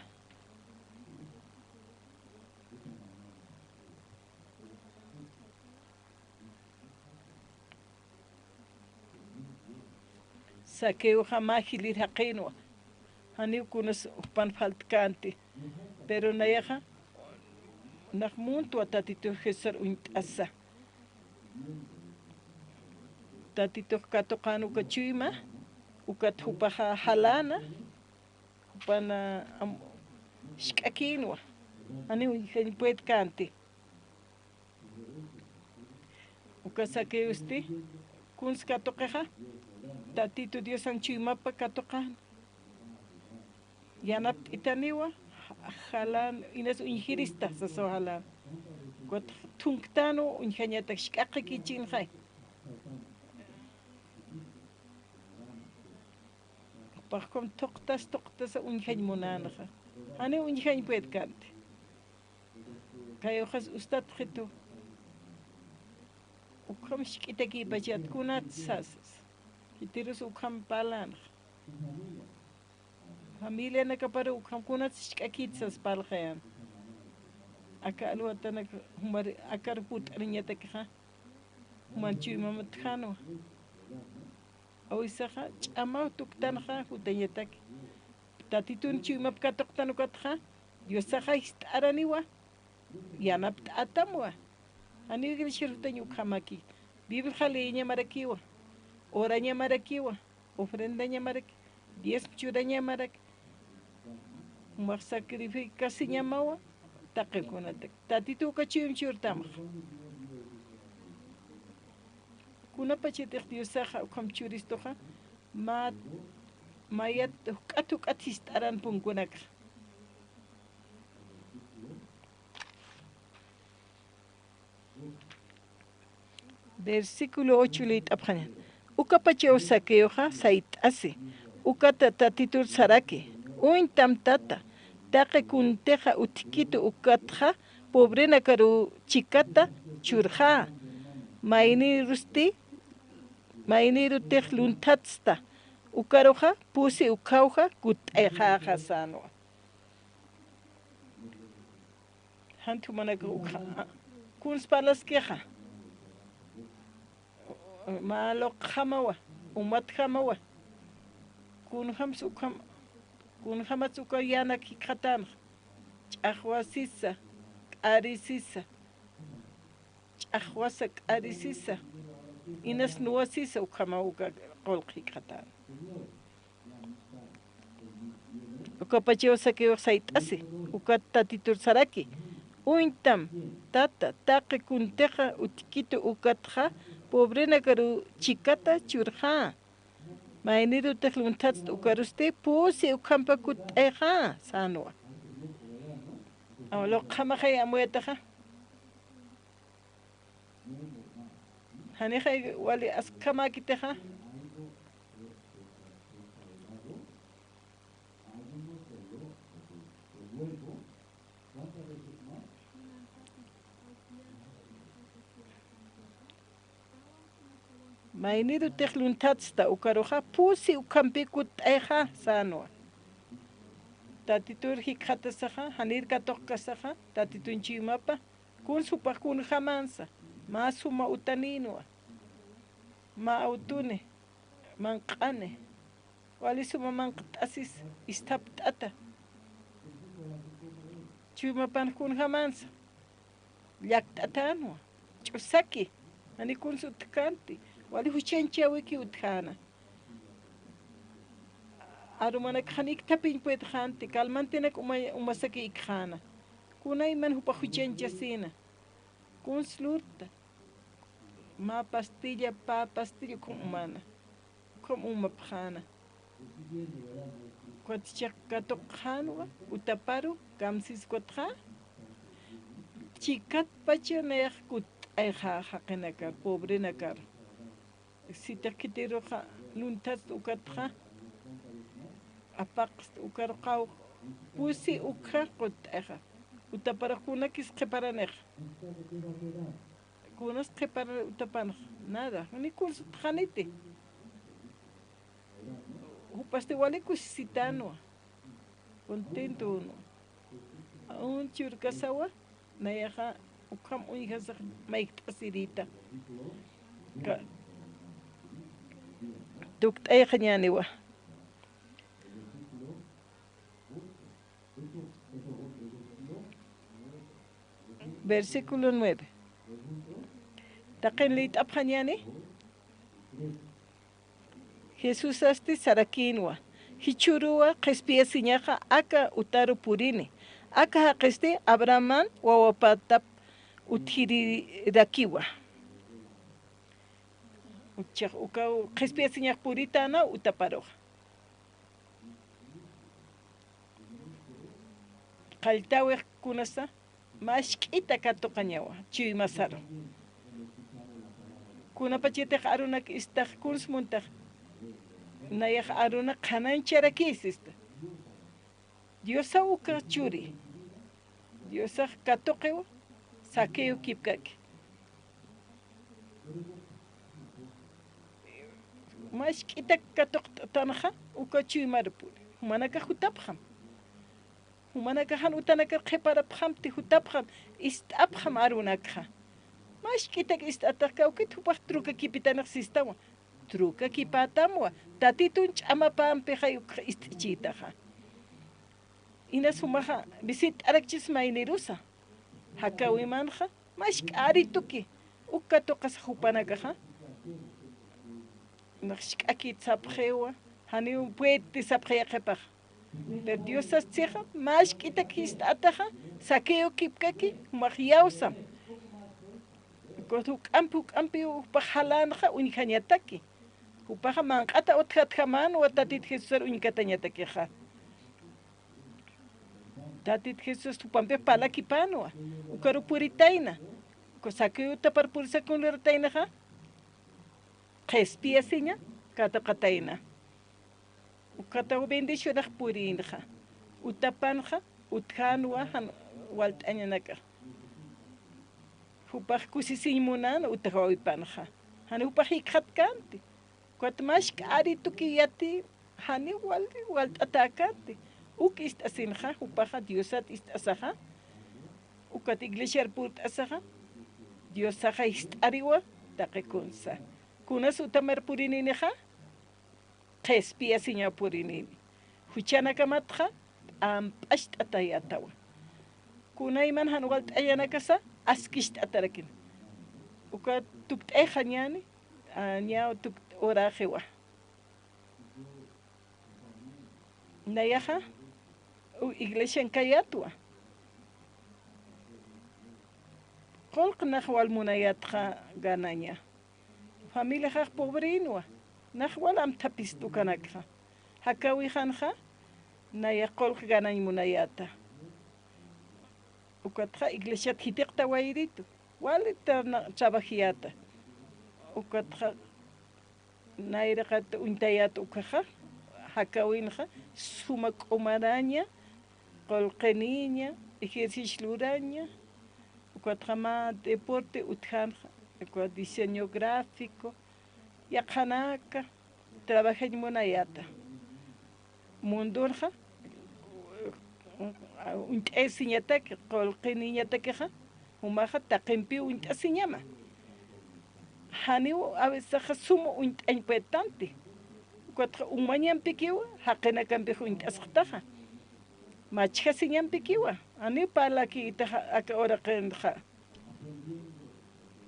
Zaqueoxa mä jilir jaqïnwa. Janiw kunas jupan faltkänti. Pero nayaxa, nax muntwa Tatitur Jesusar uñt'asa. Tatitux katuqän uka chuyma, ukat jupaxa jaläna, jupan, am, jisk'akïnwa. Janiw uñjañ puedkänti. Uka Zaqueosti, kuns katuqixa, Tatitu Diosan chuymapa katuqän. Yanapt'itaniwa, jalan, inas uñjirista, sasaw jalan. Ukat thunktanwa, uñjañatak jisk'aqakichinxay. Jupax ukham thuqtas, thuqtasa uñjañ munänxa. Janiw uñjañ puedkänti. Kayuxas ustatxitu. Ukham jisk'itakïpachat kunats sasas. Khitirus ukham parlänxa. Familianakaparu ukham kunats jisk'akït sas parlxayan. Aka alwatanak jumar akar purt'aniñatakixa. Juman chuymam utjänwa. Awisaxa ch'amaw tuktanxa jutañataki. Tatitun chuymap katuqtan ukatxa, Diosaxa jist'araniwa, yanapt'atamwa. Janiw iglesiar jutañ ukhamaki. Bibliaxa leeñamarakiwa, orañamarakiwa, ofrendañamaraki, diezmo churañamaraki. Jumax sacrificasiñamawa, taqi kunatak. Tatitu uka chuyma churtamxa. Kunapachatix Diosaxa ukham churistuxa, mä, mayat juk'at juk'at jist'aran punkunakxa. Versículo ocho liyt'apxañan. Ukapachaw Zaqueoxa sayt'asi, ukata Tatitur saraki, uñtam tata, taqi kuntixa utjkitu ukatxa, pobrenakaruw chikata churxä, maynirusti Maynirutix lunthatsta ukaruxa, pusi ukhawxa kutt'ayxäxa sänwa. Janti jumanakax ukxa, kuns parlaskixa. Mä luqjamawa, umatjamawa. Kunjamsa ukham, kunjamatsa uka yänak jikxatänxa. Ch'axwasisa, k'arisisa. Ch'axwasa, k'arisisa. Inas nuwasisa ukhamaw uka qullq jikxatänxa. Ukapachaw Zaqueox sayt'asi, ukat Tatitur saraki: Uñtam, tata, taqi kuntixa utjkitu ukatxa, pobrenakaru chikata churxä. Maynirutix lunthatst ukarusti, pusi ukhampa kutt'ayxä, sänwa. Aw, luqjamaxay amuyataxa. Janixay wali askhamäkitixa. Maynirutix lunthatsta ukaruxa, pusi ukhampi kutt'ayxä, sänwa. Tatitur jikxatasaxa, janir katuqkasaxa, Tatitun chuymapa, kuns jupax kunjamänsa, mä suma utanïnwa, mä awtuni, manq'ani, wali suma manq't'asis, isthapt'ata. Chuymapan kunjamänsa, llakt'atänwa, ch'usaki, jani kuns utjkänti, wali juchañchäwiki utjäna. Arumanakax jan ikthapiñ puedxänti, calmantenak uma, umasaki ikxäna. Kunayman jupax juchañchasïna. Kuns lurta. Mä pastilla, pä pastilla ukham umana. Ukham umapxäna. Ukat chiq katuqxänwa, utaparu, kamsis ukatxa. Chikatpacha nayax kutt'ayxä jaqinakar, pobrenakar. Sitix khitiruxa lunthatst ukatxa, apaqst ukaruxa, pusi ukxa kutt'ayxä. Utaparux kunakis qhiparanixa. Kunas qhipar utapanxa, nada, ni kuns utjxaniti. Jupasti wali kusisitänwa, contentönwa. Aun churkasawa, nayaxa ukham uñjasax mayjt'asirïta. Ka-, tukt'ayxañäniwa. Versículo nueve. Taqin liyt'apxañäni. Jesusasti sarakïnwa, jichhüruwa qhispiyasiñaxa aka utaru purini, aka jaqisti Abrahamman wawapatap utjirirakiwa. Uchax ukaw qhispiyasiñax puritäna utaparuxa. Qalltäwix kunasa, mask'ita katuqañawa, chuymasaru. Kunapachatix arunak istax kuns muntax, nayax aruna qhanañcharakï sista. Diosaw uka churi. Diosax katuqiwa, Zaqueo kipkaki. Mask'itak katuqt'atanxa, uka chuymar puri. Jumanakax jutapxam. Jumanakax jan utanakar qhiparapxamti jutapxam, ist'apxam arunakxa. Mask'itak ist'atax kawkit jupax trukakipitanix sistawa. Trukakipätamwa, Tatitun ch'amapampi jay ukx ist'ichïtaxa. Inas jumaxa visitt'arakchis maynirusa. Jakawimanxa, mask'a arituki, uk katuqasa jupanakaxa. Nax jisk'akit sapxiwa, janiw puedti sapxiya qhipax. Pero Diosas sixa, mask'itak jist'ataxa, Zaqueo kipkaki, jumax yawsam. Juk'ampi, juk'ampi jupax jalänxa, uñjañataki. Jupaxa manq'ata utjatjamänwa, Tatit Jesusar uñkatañatakixa. Tatit Jesús jupampix parlakipänwa, ukaru puritayna, uka Zaqueo utapar purisakuñ lurataynaxa, qhispiyasiña katuqatayna. Ukataw bendicionax purïnxa, utapanxa, utjänwa jan walt'añanakax. Jupax kusisiñ munän utjawipanxa. Jan jupax jikxatkänti. Ukat mask'ari tukuy yati, janiw wal, walt'atäkati. Uk ist'asinxa, jupaxa Diosat ist'asaxa. Ukat iglesiar purt'asaxa, Diosaxa jist'ariwa, taqi kunsa. Kunas utamar purininixa, qhispiyasiñaw purinini. Juchanakamatxa, t'amp'acht'atayätawa. Kunayman jan walt'añanakasa, askicht'atarakini. Uka tukt'ayxañäni, añaw tukt-, uräxiwa. Nayaxa, u-, iglesian kayätwa. Qullq nax wal munayätxa ganaña. Familiaxax pobreinwa. Nax wal amthapist ukanakxa. Jakäwixanxa, nayax qullq ganañ munayäta. Ukatxa iglesiat jitiqtawayiritu. Wali tra-, trabajiyäta. Ukatxa nayraqat uñtayät ukaxa, jakäwinxa, suma k'umaraña, qullqiniña, ejercicio luraña, ukatxa mä deporte utjanxa, ukat diseño gráfico, yaqhanaka, trabajañ munayäta. Mundurxa, uñt'asiñataki, qullqiniñatakixa, jumaxa taqimpiw uñt'asiñama. Janiw a veces suma uñt'añ puedtanti. Ukatxa umañampikiwa, jaqinakampix uñt'asxtaxa. Machjasiñampikiwa, janiw parlaki itaxa aka uraqinxa.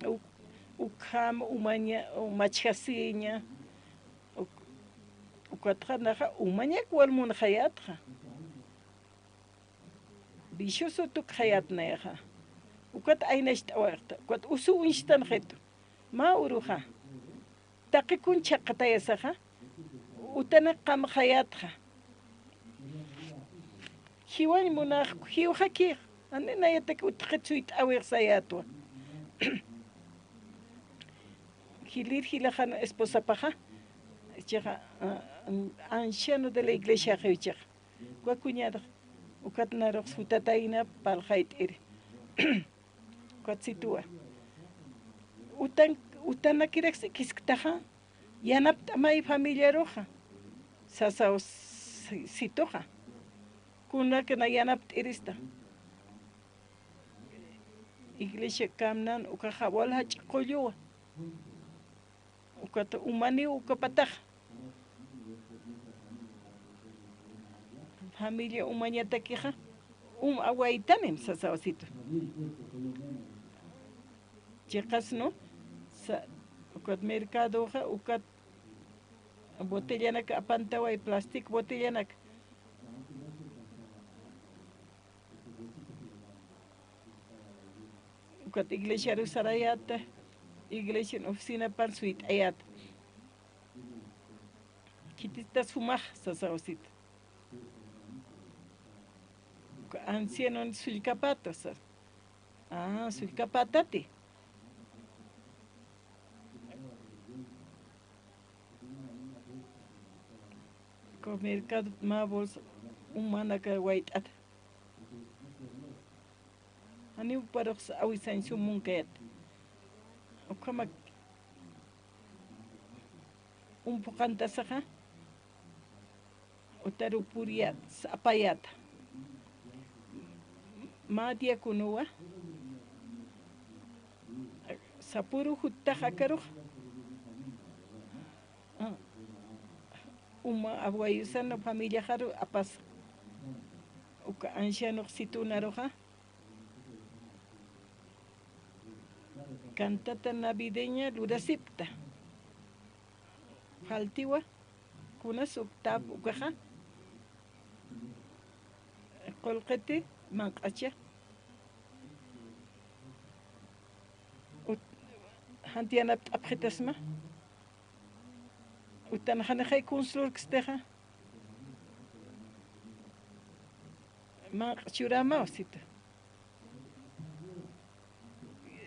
Uk-, ukham umaña, machjasiña, uk-, ukatxa naxa umañak wal munxayätxa. Vicioso tukxayät nayaxa. Ukat aynacht'awayxta, ukat usuw uñstanxitu. Mä uruxa. Taqi kun chhaqatayasaxa, utanak qamxayätxa. Jiwañ munax, jiwxakix, jani nayatak utjkit suyt'äwix sayätwa. Jilïr jilaxan esposapaxa, chixa, ah, anciano de la iglesiaxiw chixa. Uka cuñadax, ukat narux jutatayna parlxayt'iri. Ukat situwa. Utan, utanakirak ikisktaxa, yanapt'amay familiaruxa, sasaw si-, situxa. Kunakana yanapt'irista. Iglesia kamnan ukaxa wal jach'a qulluwa. Ukat umaniw ukapatax. Familia umañatakixa, um awaytanim sasawasitu. Chiqas, ¿no? Sa-, ukat mercadoxa, ukat botellanak apantaway, plastic botellanak. Ukat iglesiaru sarayäta, iglesian oficinapan suyt'ayäta. Khitista sumax sasawasita. Uka ancianon sullkapata sas. Ah, sullkapatati. Uka mercado mä bolsa umanaka wayt'ata. Janiw parux awisañ sum munkayät. Ukhamak um phuqhantasaxa, utaru puriyät, apayät. Mä diaconowa, sapüru juttax akarux, ah, uma abuayusan familiaxaru apasa. Uka ancianox situnaruxa, cantata navideña lurasipkta. Faltiwa, kunas uktap ukaxa, qullqiti manq'acha. Ut-, janti yanapt'apxitasma. Utan janixay kuns lurkstixa. Manq'a churamaw situ.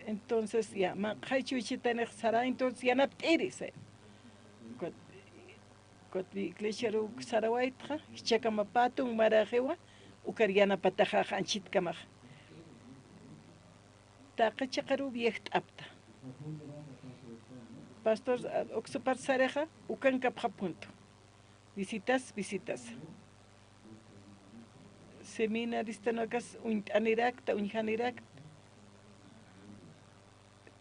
Entonces, ya, manq'ay chuchitanix sara, entonces, yanapt'iri, sa. Ukat, ukat iglesiaru sarawaytxa, jichhakamapätun maraxiwa, ukar yanapataxax anchhitkamax. Taqi chiqaruw viejt'apta. Pastor, ah, uksupar sarixa, ukankapxapuntu. Visitas, visitas. Seminaristanakas uñt'anirakta, uñjanirakta.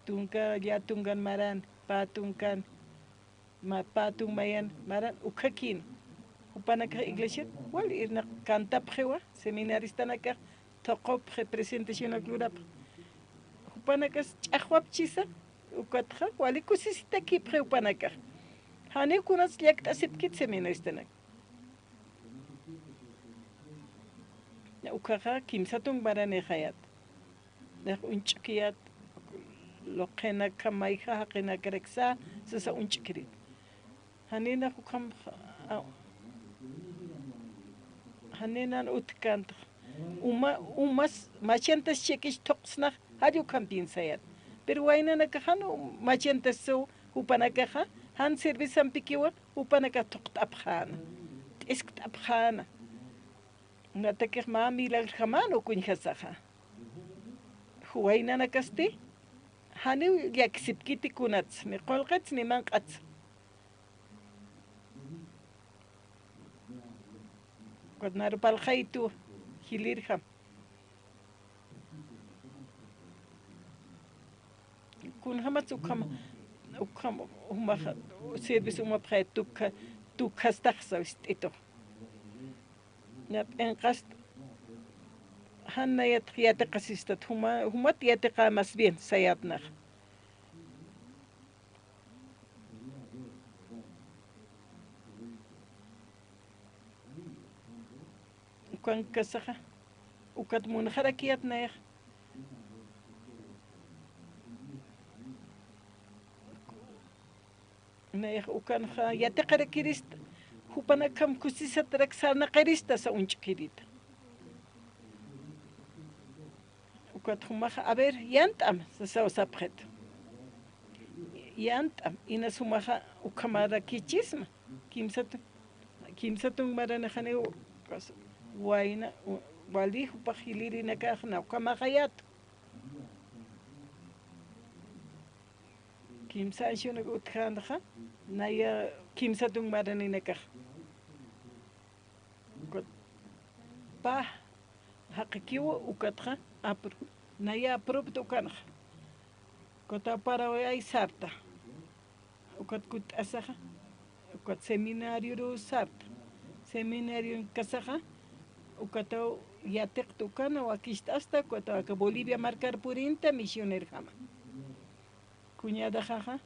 Tunka, lla tunkan maran, pä tunkan, ma-, pä tun mayan maran, ukhakin. Jupanakax iglesiat, wal irnaq kantapxiwa, seminaristanakax, thuqupxi, presentacionak lurapxi. Jupanakas ch'axwapchisa, ukatxa, wali kusisitakipxi jupanakax. Janiw kunats llakt'asipkit seminaristanak. Ukhaxa kimsa tung maranixayat. Nax uñch'kiyat, luqinakjam mayja jaqinakaraksa, sasa uñch'kirit. Janinax ukham, a, janinan utjkänti. Uma, umas, machantas chiqis thuqsnax, jall ukham piensayat. Pero waynanakax jan u-, machantas su, jupanakaxa, jan servisampikiwa, jupanakax thuqt'apxäna, t'iskt'apxäna. Natakix mä milagrjamän uka uñjasaxa. Waynanakasti, janiw llakisipkiti kunats, ni qullqits ni manq'ats. Ukat naru parlxaytu, jilirjam. Kunjamats ukham, ukham, jumax, service jumapxay tukha, tukhastaxsa wist'itu. Ña p'inqast, jan nayat yatiqasistat, juma, jumat yatiqa más bien, sayätnax. Ukankasaxa, ukat munxarakiyät nayax. Nayax ukanxa yatiqarakirist, jupanakjam kusisatarak sarnaqirista sa uñch'kirita. Ukat jumaxa, a ver, yant'am, sasaw sapxit. Yant'am, inas jumaxa ukhamaraki chisma. Kimsat, kimsat tung maranixaniw, wayna, u-, wali jupax jilirinakax na ukhamaxayät. Kimsa años utjänxa, naya kimsat tung maraninakax. Ukat pä jaqikiw ukatxa apro, naya apropt ukanxa. Ukat Paraguay sarta. Ukat kutt'asaxa, ukat seminarioru sarta. Seminarionkasaxa, ukataw yatiqta ukana, wakicht'asta, ukataw aka Bolivia markar purinta misionerjama. Cuñadaxaxa,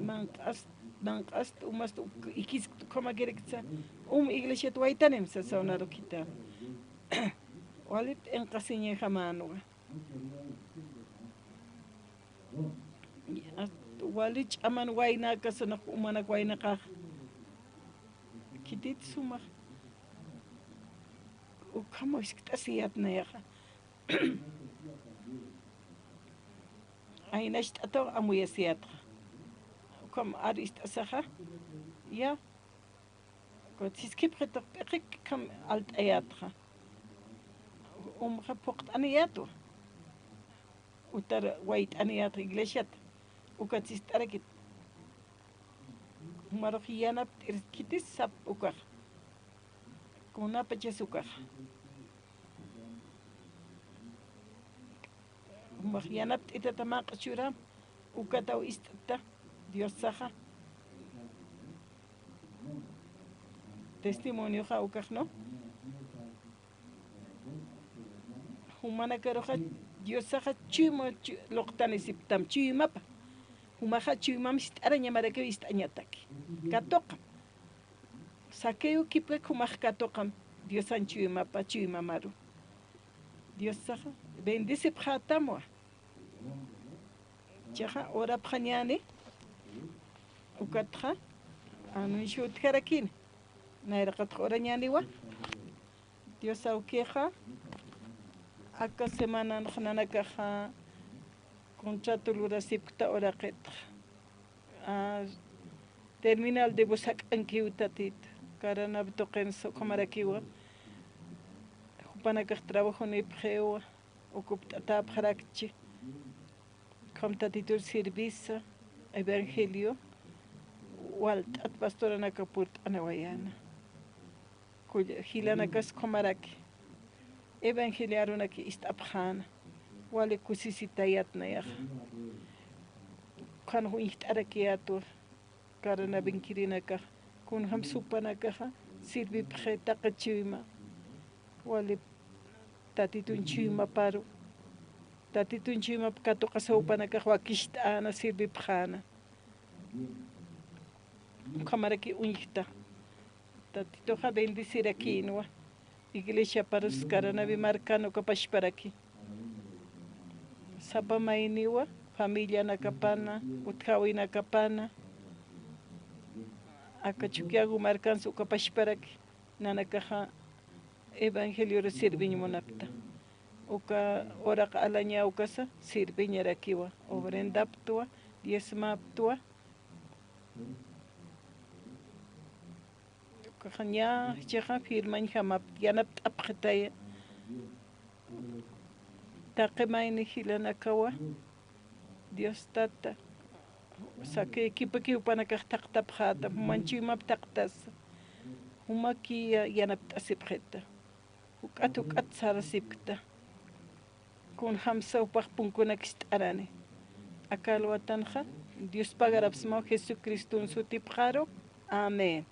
manq'ast, manq'ast, umast, uk-, ikiskta ukhamakiraksa, um iglesiat waytanim, sasaw naru khita. Wali p'inqasiñaxamänwa. Wali ch'aman waynäkasanax, umanak waynaqax. Khitit sumax. Ukham wiskt'asiyät nayaxa. Aynacht'ataw amuyasiyätxa. Ukham ar ist'asaxa. Ya. Ukat siskipxitux p'iqikkham alt'ayätxa. Umxa phuqt'aniyätwa. Utar wayt'aniyätxa iglesiat. Ukat sist'arakit. Jumarux yanapt'ir khitis sap ukax. Kunapachas ukax. Jumax yanapt'itata manq'a churam, ukataw ist'ta, Diosaxa. Testimonioxa ukax, ¿no? Jumanakaruxa Diosaxa chuyma chu-, luqtanisiptam, chuymapa. Jumaxa chuymam ist'arañamarakiw ist'añataki. Katuqam. Saqueo kipkak jumax katuqam, Diosan chuymapa, chuymamaru. Diosaxa bendecipxätamwa. Chixa, orapxañäni, ukatxa, anuncio utjarakini. Nayraqatx orañäniwa. Dios awkixa, aka semananx nanakaxa contrato lurasipkta uraqitxa. Ah, terminal de bus jak'ankiw Tatitu, Caranab tuqinsa ukhamarakiwa, jupanakax trabajonipxiwa, ukupt'atäpxarakchi. Ukham Tatitur sirvisa, evangelio walt'at pastoranaka purt'anawayäna. Kull-, jilanakas ukhamaraki evangelio arunaki ist'apxäna, wali kusisitayät nayaxa. Ukhan uñjt'arakiyätwa karanawinkirinakaxa, kunjam jupanakaxa sirvipxi taqi chuyma, wali Tatitun chuymaparu, Tatitun chuymap katuqasa jupanakax wakicht'äna, sirvipxäna. Ukhamaraki uñjta. Tatituxa bendecirakïnwa. Iglesiaparus karanawi markan ukapachparaki. Sapa mayniwa, familianakapana, utjäwinakapana, aka Chukiyawu markans ukapachparaki, nanakaxa evangelioru sirviñ munapta. Uka uraq alaña ukasa sirviñarakiwa, ofrendaptwa, diezmaptwa. Ukaxa ña jichhaxa firmañjamapta, yanapt'apxitaya. Taqi mayni jilanakawa, Dios Tata, saqi equipoki jupanakax thaqtapxätam, juman chuymap thaqtasa, jumakiya yanapt'asipxita, juk'at juk'at sarasipkta. Kunjamsa jupax punkunak ist'arani. Aka alwatanxa Dios pagarapxsmaw Jesucriston sutipxaru. Amén.